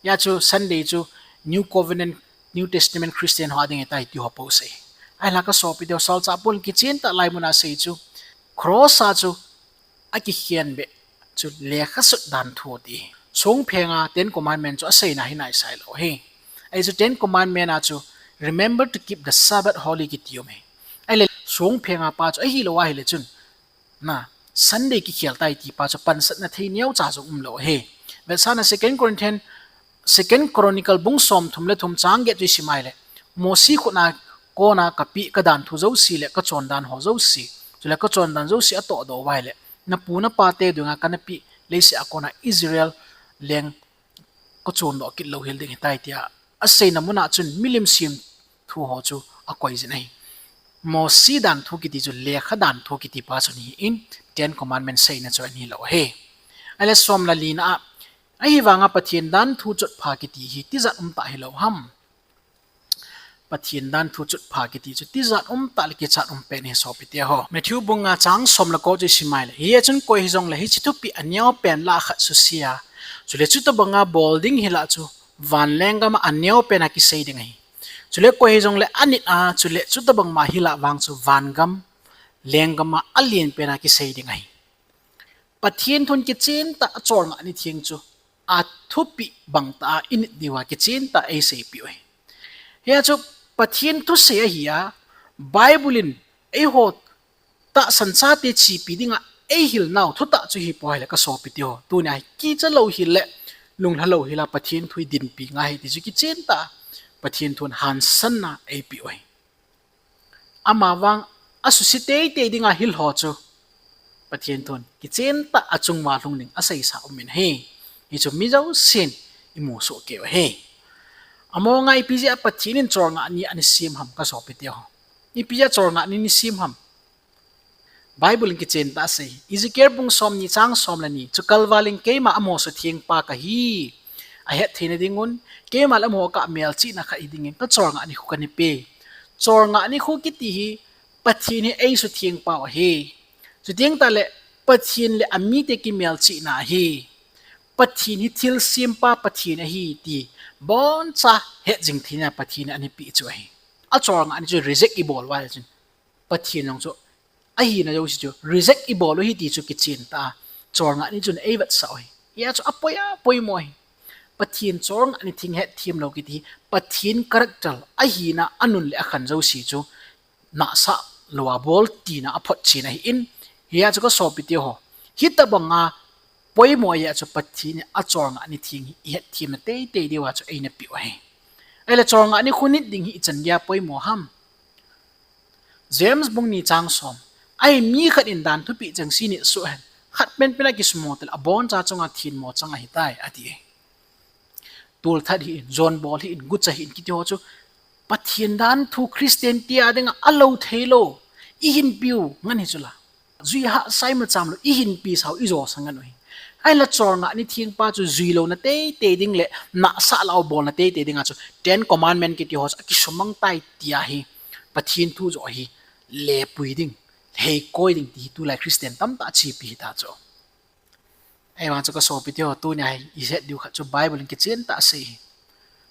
Hia chu Sunday chu New Covenant, New Testament Christian ho ading ahitai ti ho pou sei. Ahinla kasopiteu, solchah Paul in kichen tah laimun a asei chu, cross a chu akikhen beh chu lekha sut dan thu ti. Songphenga Ten Commandment chu aseina hi naisai lou hi. Ahi chu Ten Commandment a chu, "Remember to keep the Sabbath holy," kiti um hi. Ahile songphenga pa chu ahilou ahile chun, na, Sunday kikhel tai ti pa chu pansatna thei neocha jong umlou hi. Vetsahna Second Corinthians, Second Chronicle bung somthum le thum chang get chu isim ahile, Mosi khutna kona kapeh kadan thu jouse le kachondan ho jouse, chule kachondan jouse atohdoh uva ahile, napu napate dinga kanapeh leiset a kona Israel leng kachondoh kit louhel ding ahitai tia aseina muna chun milim semthu ho chu akoi jin ahi. Mosi dan thu kiti chu lekha dan thu kiti pa chu ahin, Ten Commandment seina chu ahilou hi. Ahile som le lina a, ahivanga Pathen dan thu chotpha kiti hi tijat umtah hilou ham? Pathen dan thu chotpha kiti chu tijat umtah le kichat um pen hi sopite ho. Matthew bung nga chang som le ko chu isim ahile, hia chun koi hijongle hiche thupeh aneopen lah a khat suse a, chule chutobanga bol ding hilah chu van lenggam a aneopen a kisei ding ahi. Chule koi hijongle anit a, chule chutobang ma hilah vang chu vangam lenggam a alenpen a kisei ding ahi. Pathen thun kichen tah a cholngah ni theng chu athupeh bangtah a init diuva kichen tah a eiseipeh u ahi. Hia chu Pathen thusei ahi a, Bible in eiho tahsan chate chepi dinga eihil nau thutah chu hipoi ahile kasopite ho, tunia hi kicha louhel le lunglha louhel a Pathen thu hi dinpi ngai ahi ti chu kichen tah a Pathen thun hansanna eipeh u ahi. Amavang asuse teitei dinga hil ho chu Pathen thun kichen tah a achunguva lhung ding aseisa um in ahi. Hichu mi jousen imu soh keiu ahi. Amonga ipi jeh a Pathen in cholngah ni ana sem ham kasopite ho? Ipi jeh a cholngah ni ana sem ham? Bible in kichen tah a asei. Ezekiel bung somni chang som le ni, chu kalvalin keima amo suthengpa kahi, ahet theina dingun, keima le amaho kah melchihna khat hidingin kacholngah nikho kanapeh. Cholngah nikho kiti hi Pathen hi eisuthengpau ahi. Chuteng tahle Pathen le amite kimelchihna ahi. Pathen hi thilsempa Pathen ahi ti boncha hetjing theina Pathen in anapeh chu ahi. Acholngah ni chu reject ibol uva ahile chun, Pathen jong chu ahina jouse chu reject ibol u ahi ti chu kichen tah a cholngah ni chun eivetsah u ahi. Hia chu apoi a poimo ahi. Pathen cholngah ni theng hetthem lou kiti hi Pathen character, ahina, anun le akhan jouse chu nahsah louva bol tina aphotchen ahin, hia chu kasopite ho, hitobanga poimo ahi a chu Pathen in acholngah ni theng hi ihetthem teitei diuva chu einapeh u ahi. Ahile cholngah nikho nit ding hi ichan geiya poimo ham? James bung ni chang som, ahi mi khat in dan thupeh chengse nit soh hen, khat penpen a kisumo tile aboncha chunga themmo chang ahitai ati. Tolthat hih in, jonbol hih in, gucha hih in kiti ho chu Pathen dan thu Christian te a dinga alou theilou, ihinpiu ngen hi chula. Jui hahsa imacha umlou, ihinpi sau, ijou sa ngen u ahi. Ahinla cholngah ni thengpa chu juilouna teitei ding le nahsah lah u bolna teitei dinga chu Ten Commandment kiti ho chu akisumang tai tia hi Pathen thu joh hi lepui ding, heikoi ding ti hi tulai Christian tamtah achepi hita chu. Ahivang chu kasopite ho, tunia hi ihet diu khat chu Bible in kichen tah a asei hi.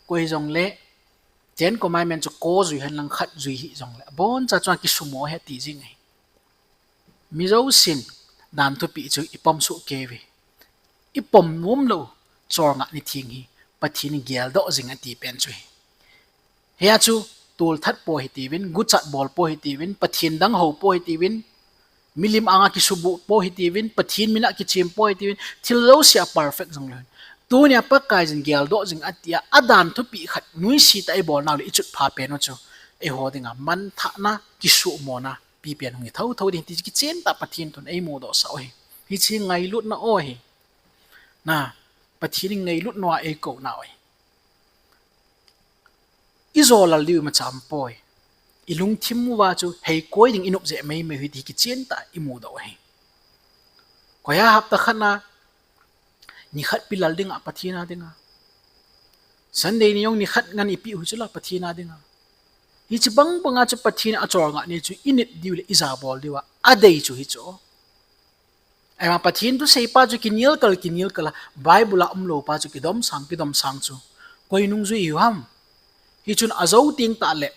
Koi hijongle Ten Commandment chu ko jui henlang khat jui hih jongle aboncha chunga kisumo ahi ti jing ahi. Mi jousen dan thupeh chu ipom soh keiuve. Ipom nomlou, cholngah ni theng hi Pathen in geldoh jing ati pen chu ahi. Hia chu tolthat po hitiuvin, guchat bol po hitiuvin, Pathen dang hou po hitiuvin, milim anga kisubuh po hitiuvin, Pathen mina kichem po hitiuvin, thil jousea perfect jongleu hen, tunia Pakaiyin geldoh jing atia adan thupeh khat nuisat a ibolnau le ichotpha pen u chu eiho dinga manthahna, kisumona pipen hung hi thouthou ding ti kichen tah Pathen thun eimudohsah u ahi. Hiche ngailutna ahi. Na, Pathen in ngailutnau a eikou nau ahi. Ijou lal diu imacha umpoi. Ilungthim uva chu heikoi ding inop jeh meimei u ahi ti kichen tah a imudoh u ahi. Koiya hapta khatna nikhat pi lal dinga Pathen a dinga, Sunday ni jong nikhat ngen ipeh u chula Pathen a dinga, hiche bangbanga chu Pathen in acholngah ni chu init diu le ijabol diuva adei chu hichu. Ahivang Pathen thuseipa chu kinelkal, kinelkal a, Bible a umloupa chu kidomsang, kidomsang chu koi nungjui hiu ham? Hichun ajou teng tahle,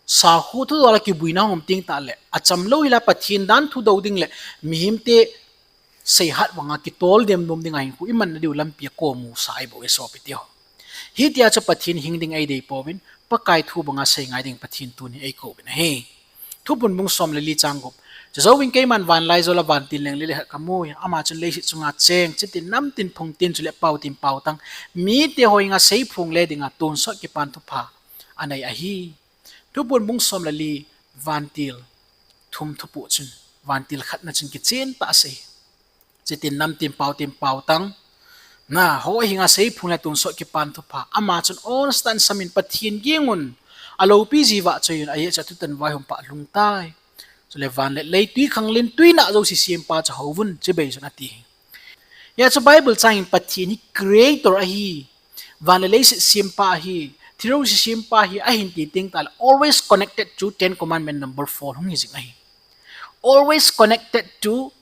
sakho thudol a kibuina hom teng tahle, achamlou hila Pathen dan thu dou ding le mihemte seihat banga kitol dem nom dinga hinkho imanna diu lampi a komusa ahi bou e sopite ho. Hitia chu Pathen hing ding eidei pouvin, Pakai thu banga seingai ding Pathen tuni eikouvin ahi. Thuphon bung som le li chang gup. Chujouvin keiman vanlaijol a vantil leng li le khat kamu, ama chun leiset chunga cheng, chitin namtin phungtin chule paotin paotang, mite ho henga seiphong le dinga tonsot kipan thupha anei ahi. Thuphon bung som le li, vantil thum thupoh chun, vantil khatna chun kichen tah asei. Chitin namtin paotin paotang, na ho henga seiphong le tonsot kipan thupha, ama chun onstah in samin Pathen gingun, aloupi ji vahchoiyun, ajeh chu atutan vaihom pah lhungtai. Chule van le lei, twikhanglen, twinah jouse sempa chu houvun, chibai chun ati. Hia chu Bible changin Pathen hi creator ahi, van le leiset sempa ahi, thil jouse sempa ahi, ahin ti teng tahle always connected to Ten Commandment number four hung hi jing ahi. Always connected to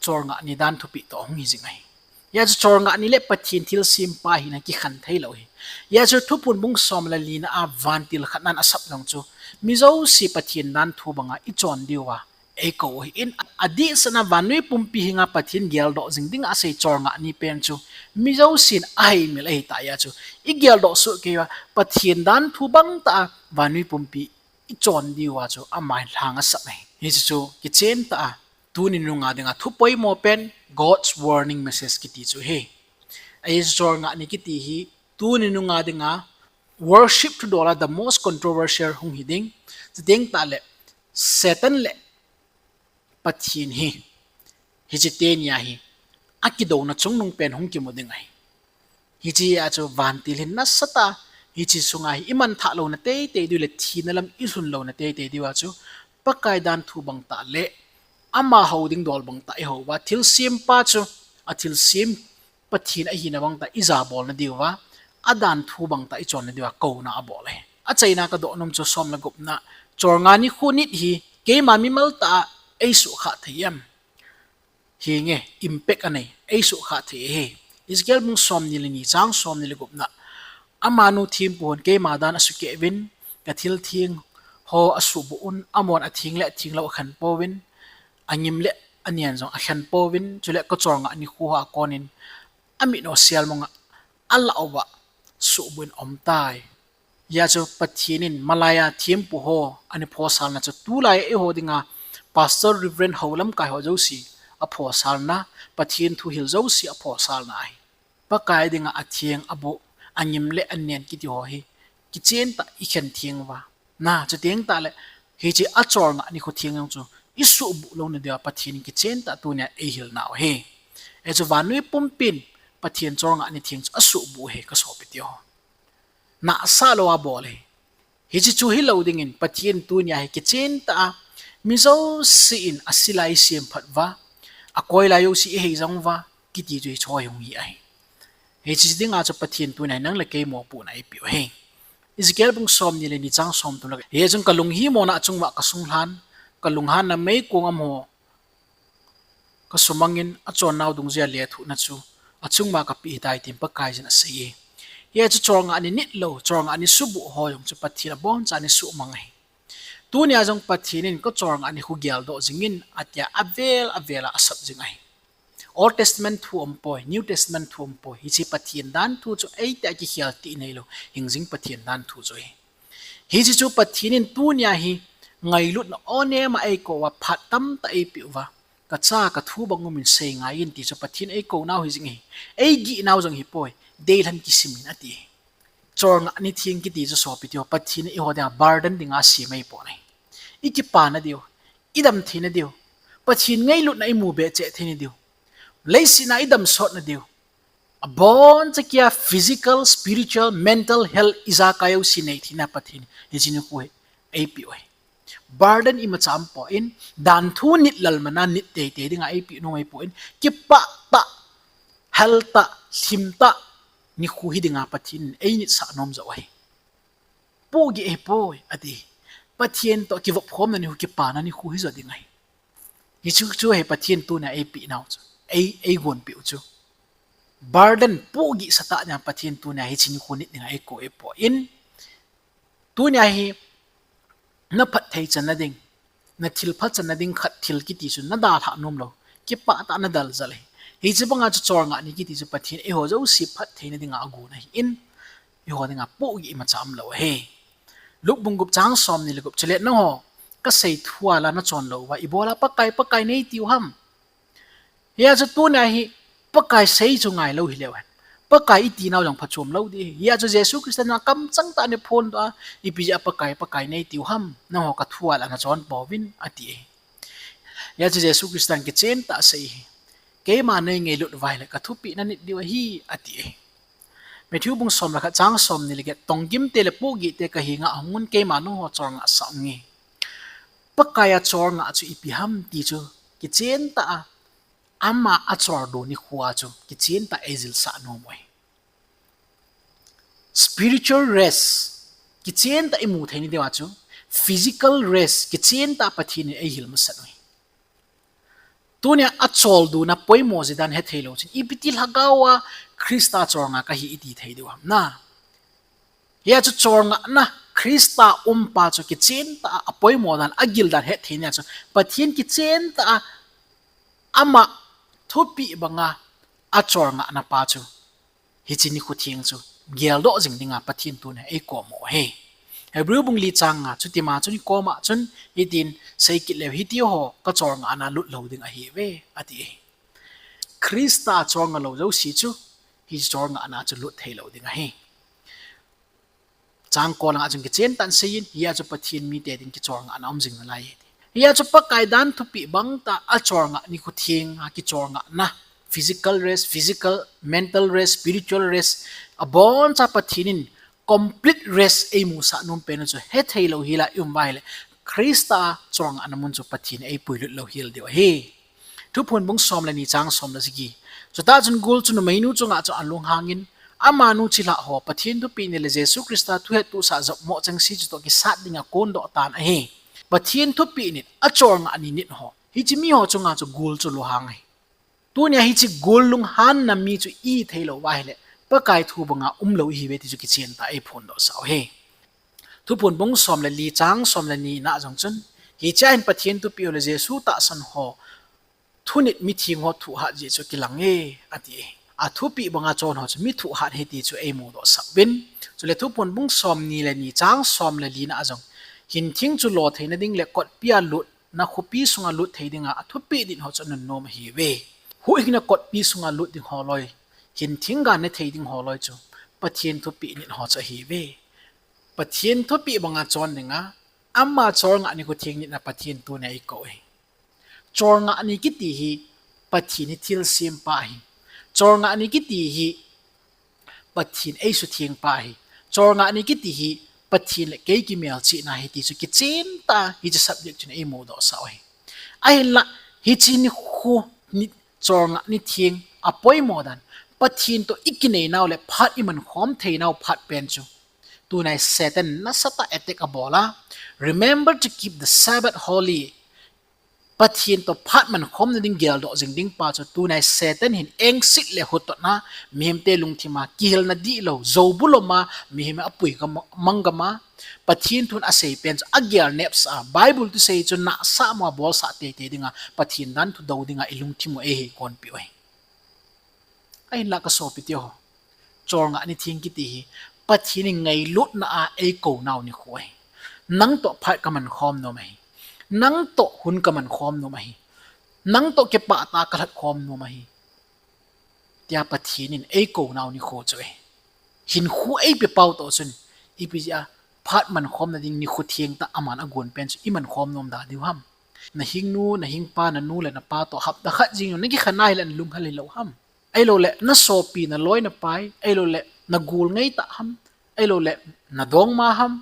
cholngah ni dan thupeh toh hung hi jing ahi. Hia chu cholngah ni le Pathen thilsempa hina kikhen theilou ahi. Hia chu Thuphon bung som le lina a vantil khatnan asap jong chu, mi jouse Pathen dan thu banga ichon diuva eikou ahin, adehsetna vannoi pumpi henga Pathen geldoh jing dinga asei cholngah ni pen chu, mi jousen aheimil ahitah hia chu, igeldoh soh keiuva Pathen dan thu bangtah a vannoi pumpi ichon diuva chu ama hin lhang asap ahi. Hiche chu kichen tah a tuni nunga dinga thupoimo pen, God's warning message kiti chu ahi. Ahi chu cholngah ni kiti hi tuni nunga dinga worship thudola the most controversial hung hi ding. Chuteng tahle Satan le Pathen hi, hiche teni a hi akidouna chungnung pen hung kimu ding ahi. Hichea chu vantil hin nasatah a, hiche sunga hi imanthah louna teitei diu le thina lam ilhun louna teitei diuva chu, Pakai dan thu bangtah le ama hou ding dol bangtah ihouva, thilsempa chu athilsem Pathen ahina bangtah ijabolna diuva, adan thu bangtah ichonna diuva kouna abol ahi. Achaina kadoh nom chu som le gupna, cholngah nikho nit hi keima mimal tah a eisuhkhah thei em? Hinge, impact anei, eisuhkhah thei ahi. Ezekiel bung somni le ni chang somni le gupna, amanu thempu hon keima dan asukeh uvin, kathil theng ho asuhbuh un, amahon atheng le athenglou akhen pouvin, angim le anen jong akhen pouvin, chule kacholngah nikho ho akonin, amit ho selmong a alah uva suhbuh in aumtai. Hia chu Pathen in malaiya thempu ho ana photsalna chu tulai eiho dinga Pastor, Reverend ho lamkai ho jouse aphotsalna, Pathen thu hil jouse aphotsalna ahi. Pakai dinga atheng, abuh, angim le anen kiti ho hi kichen tah ikhen theng uva, na, chuteng tahle hiche acholngah nikho theng jong chu isuhbuh louna diuva Pathen in kichen tah a tunia eihil nau ahi. Hichu vannoi pumpin Pathen cholngah ni theng chu asuhbuh ahi kasopite ho. Nahsah lou abol ahi. Hiche chu hilou dingin Pathen in tunia hi kichen tah a, mi jouse in asila isemphat uva, akoila jouse ihei jong uva kiti chu hiche hi hung hi ahi. Hiche dinga chu Pathen tunia hi nang le kei mopohna eipeh u ahi. Ezekiel bung somni le ni chang somthum le, hichun kalunghimona achunguva kasunglhan, kalunghanna meikong amaho kasumangin achonnau dungjuia lethuhna chu achunguva kapeh hitai tin Pakaiyin aseiye. Hia chu cholngah ni nitlou, cholngah ni suhbuh ho jong chu Pathen abonchan isuhmang ahi. Tunia jong Pathen in kacholngah nikho geldoh jingin atia avel avel a asap jing ahi. Old Testament thu umpoi, New Testament thu umpoi, hiche Pathen dan thu chu eiti a kikhel tih neilou, hingjing Pathen dan thu chu ahi. Hiche chu Pathen in tunia hi ngailutna onem a eikouva phat tamtah eipeh uva, kacha kathu bang umin seingaiyin ti chu Pathen eikounau hijing ahi. Eigihnau jong hipoi, deilhen kisimin ati. Cholngah ni theng kiti chu sopite ho, Pathen in eiho dinga burden dinga asem ahipoi ahi. Ikipana diu, idam theina diu, Pathen ngailutna imu behseh theina diu, leiset a idam sotna diu, aboncha kia physical, spiritual, mental health ijakai jouse nei theina Pathen in hiche nikho hi eipeh u ahi. Burden imacha umpoi, danthu nit lalmana nit teitei dinga eipeh nom ahipoi, kipah tah, hal tah, lhim tah nikho hi dinga Pathen in einitsah nom joh ahi. Pohgih ahipoi ati. Pathen toh kivopkhomna nikho, kipana nikho hijo ding ahi. Hichu chu ahi Pathen tunia eipehnau chu, ei, eigonpeh u chu. Burden pohgihsa tah dinga Pathen tunia hiche nikho nit dinga eikou eipoi. Tunia hi naphatthei channa ding, nathilpha channa ding khat thil kiti chu nadalhah nomlou, Kipah tah a nadal jal ahi. Hiche banga chu cholngah ni kiti chu Pathen in eiho jouse phattheina dinga agon ahin, eiho dinga pohgih imacha umlou ahi. Luke bung gup chang somni le gup, chule nangho kasei thu a la nachon lou uva, ibola Pakai, Pakai neitiu ham? Hia chu tunia hi Pakai sei chu ngailou hileu hen, Pakai itinau jong phachom lou ding ahi. Hia chu Jesu Christa in kamchang tah in aphondoh a, ipi jeh a Pakai, Pakai neitiu ham, nangho kathu a la nachon pouvin, ati ahi. Hia chu Jesu Christa in kichen tah a asei ahi. Keima neingailut uva ahile kathupeh nanit diu ahi, ati ahi. Matthew bung som le khat chang somni le get, Tonggimte le pohgihte kahenga ahungun keima nangho cholngah sah unge. Pakai a cholngah chu ipi ham ti chu kichen tah a, ama acholdo nikho a chu kichen tah a eijilsah nom u ahi. Spiritual rest kichen tah a imu thei ni diu a chu, physical rest kichen tah a Pathen in eihil masat u ahi. Tunia acholdo na poimo ji dan hethei lou chun, ipi ti lhagao a Christa cholngah kahi iti thei diu ham na. Hia chu cholngahna Christa umpa chu kichen tah a apoimo dan, agil dan hetthei nia chu, Pathen kichen tah a ama thupeh banga acholngahna pa chu hiche nikho theng chu geldoh jing dinga Pathen tunia eikom u ahi. Hebrew bung li chang nga, chutima chun ikoma chun hitin seikit leu, hitiho kacholngahna lut lou ding ahiuve, ati ahi. Christa cholngah lou jouse chu hiche cholngahna chu lut thei lou ding ahi. Chang ko langa chun kichen tah in aseiyin, hia chu Pathen mite ding kicholngahna um jing nalai ahi. Hia chu Pakai dan thupeh bang tah a cholngah nikho theng a kicholngahna, physical rest, physical, mental rest, spiritual rest, aboncha Pathen in complete rest eimusah nom pen u chu hethei lou hel a ium uva ahile, Christa cholngahna mun chu Pathen eipuilut lou hel diu ahi. Thuphon bung som le ni chang som le sagi. Chutah chun gul chu numeinu chunga chun alunghangin, amanu chilhah ho, Pathen thupeh nit le Jesu Christa thuhettohsah jopmo chengse chutoh kisat dinga kondoh tan ahi. Pathen thupeh nit, acholngah ni nit ho, hiche miho chunga chu gul chu lunghang ahi. Tunia hiche gul lunghanna mi chu ithei lou uva ahile, Pakai thu banga umlou ihiuve ti chu kichen tah a eiphondohsah u ahi. Thuphon bung som le li chang som le ni na jong chun, hichea hin Pathen thupeh ho le Jesu tahsan ho thunit mitheng ho thuhat jeh chu kilang e, ati. Athupeh banga chon ho chu mi thuhat ahi ti chu eimudohsah uvin. Chule Thuphon bung somni le ni chang som le li na jong, hinthing chu lo theina ding le kotpi a lutna khopi sunga lut thei dinga athupeh nit ho chu anunnom ahiuve. Huhhingna kotpi sunga lut ding ho loi, hinthing ga ne thei ding ho loi chu Pathen thupeh nit ho chu ahiuve. Pathen thupeh banga chon dinga, ama cholngah nikho theng nitna Pathen tunia eikou ahi. Cholngah ni kiti hi Pathen hi thilsempa ahi. Cholngah ni kiti hi Pathen eisuthengpa ahi. Cholngah ni kiti hi Pathen le kei kimelchihna ahi ti chu kichen tah a hiche subject chun eimudohsah u ahi. Ahinla, hiche nikho ni, cholngah ni theng apoimo dan, Pathen toh ikineinau le phat imankhom theinau phat pen chu, tunai Satan in nasatah a attack abol a, Remember to keep the Sabbath holy. Pathen toh phat mankhomna ding geldoh jing ding pa chu tunai Satan hin engset le hutotna, mihemte lungthima kihilna dihlou, joubulom a mihem apui gam, mang gam a, Pathen thun asei pen chu agel nepsah a, Bible thusei chu nahsah mo a bolsah teitei dinga, Pathen dan thu dou dinga ilungthim u eiheikonpeh u ahi. Ahinla kasopiteho, cholngah ni theng kiti hi Pathen in ngailutna a eikounau nikho ahi. Nangtoh phat kamankhom nom ahi. Nangtoh hun kamankhom nom ahi. Nangtoh kipah tah a kalhatkhom nom ahi, tia Pathen in eikounau nikho chu ahi. Hinkho eipepau toh chun, ipi jeh a phat mankhomna ding nikho thengtah aman agon pen chu imankhom nom da diu ham? Nahingnu, nahingpa, nanu le napa toh hapta khat jeng jong nakikhen a hile nalunghel hilou ham? Ahiloule nasopi, naloi, napai, ahiloule nagol ngaitah ham, ahiloule nadongma ham,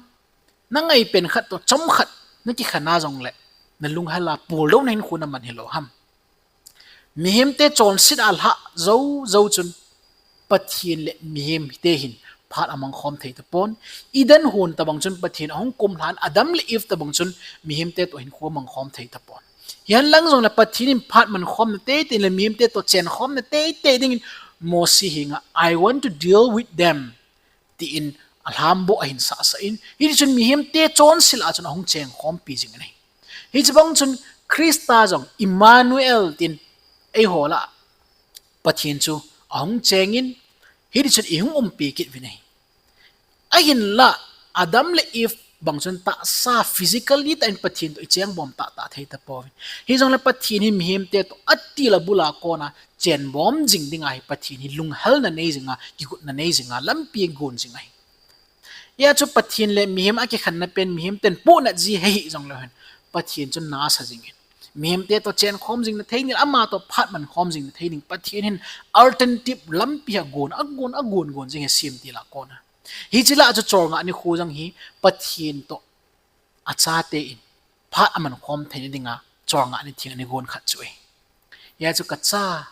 nangai pen khat toh chomkhat nakikhen a jongle nalunghel a puldouna hinkho naman hilou ham? Mihemte chonset a lhah jou jou chun Pathen le mihemte hin phat amangkhom thei tapon. Eden hon tobang chun Pathen ahung kumlhan, Adam le Eve tobang chun mihemte toh hinkho amangkhom thei tapon. Hihen lang jongle Pathen in phat mankhomna teitei le mihemte toh chenkhomna teitei dingin Mosi henga, I want to deal with them, tin alhamboh ahin sahsah in, hitichun mihemte chonset a chun ahung chengkhompi jing in ahi. Hiche bang chun Christa jong Emmanuel tin eiho lah Pathen chu ahung chengin, hitichun ihung umpi kit uvin ahi. Ahinla, Adam le Eve bang chun tahsa physically tah in Pathen toh ichengbom tahtah thei tapouvin. Hijongle Pathen hi mihemte toh atil abul a kona chenbom jing dinga hi Pathen hi lunghelna nei jinga, kigotna nei jinga, lampi agon jing ahi. Hia chu Pathen le mihem akikhenna pen mihem ten pohnat ji ahi jongleu hen, Pathen chun nasa jingin, mihemte toh chenkhom jing nathei ding, ama toh phat mankhom jing nathei ding Pathen hin alternative lampi agon, agon, agon, gon jing ahi semtil a kona. Hiche lah chu cholngah nikho jong hi Pathen toh achate in phat amankhom theina dinga cholngah ni theng ana gon khat chu ahi. Hia chu kacha,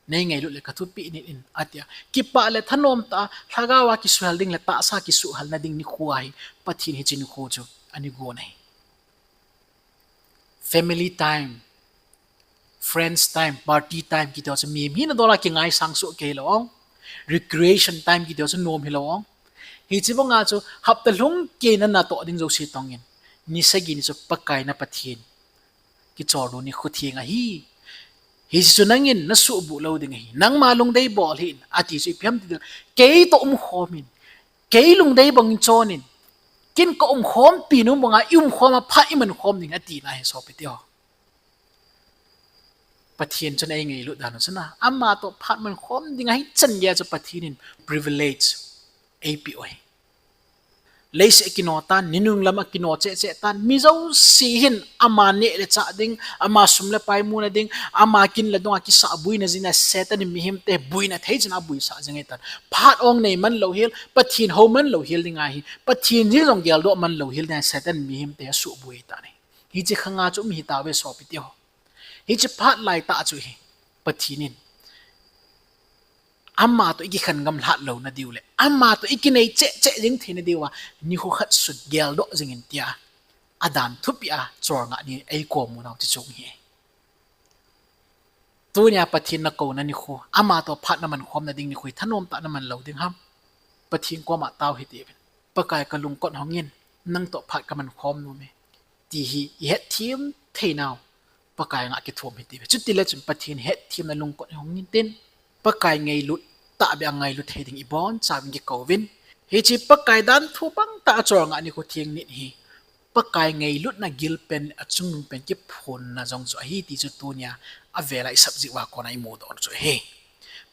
nei ngailut le kathupeh in, atia. Kipah le thanom tah a, lhagao a kisuhel ding le tahsa kisuhelna ding nikho ahi, Pathen hiche nikho chu ana gon ahi. Family time, friends time, party time kiti ho chu mihem hina dol a kingaisang soh kei hilou ong. Recreation time kiti ho chu nom hilou ong. Hiche banga chu hapta lhung kei natoh ding jouse tongin, ni sagi ni chu Pakai na Pathen kicholdo nikho theng ahi. Hiche chu nangin nasuhbuh lou ding ahi. Nangma lungdei bol hih in, ati chu ipi ham tile, kei toh umkhom in, kei lungdei bangin chonin, ken kaumkhompi nom banga iumkhom a phat imankhom ding atina ahi sopite ho. Pathen chun eingailut dan u chun a, ama toh phat mankhom ding ahichan geiya chu Pathen in privilege eipeh u ahi. Leiset akino tan, ninung lam akino cheh cheh tan, mi jouse hin ama neh le chah ding, ama sum le pai muna ding, ama kin le dong a kisah buina jeh a Satan in mihemte buina thei chan a buisah jing ahitan. Phat ong nei man louhel, Pathen hou man louhel ding ahi, Pathen jil jong geldoh man louhel ding ahi, Satan in mihemte asuhbui ahitan ahi. Hiche khanga chu um hitauve sopite ho. Hiche phat laitah chu hi Pathen in ama toh ikikhen ngam lhah louna diu le ama toh ikinei cheh cheh jing theina diuva nikho khat sun geldoh jingin tia adan thupeh a cholngah ni eikom u nau ti chung hi. Tunia Pathen nakouna nikho, ama toh phat namankhomna ding nikho hi thanom tah a naman lou ding ham? Pathen koma tao hitiuvin, Pakai kalungkot hongin, nangtoh phat kamankhom nome, ti hi ihetthem theinau Pakai anga kithum hitiuve. Chutile chun Pathen hetthemna lungkot hongin tin, Pakai ngailut tahbeh a ngailut thei ding ibonchauvin kikouvin. Hiche Pakai danthu bangtah a cholngah nikho theng nit hi Pakai ngailutna gilpen, achungnung pen kiphonna jong chu ahi ti chu tunia avela isap jeh uva kona imudoh chu ahi.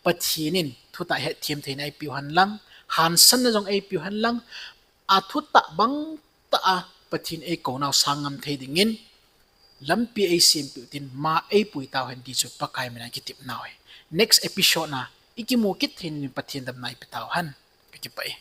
Pathen in thutah hetthem theina eipeu henlang, hansanna jong eipeu henlang, athutah bangtah a Pathen eikou nau sang ngam thei dingin lampi eisempeh u tin, ma eipui tauhen ti chu Pakai mina kitepnau ahi. Next episode na ikimu kit thei dingin Pathen damna eipeh tauhen. Kakipah e.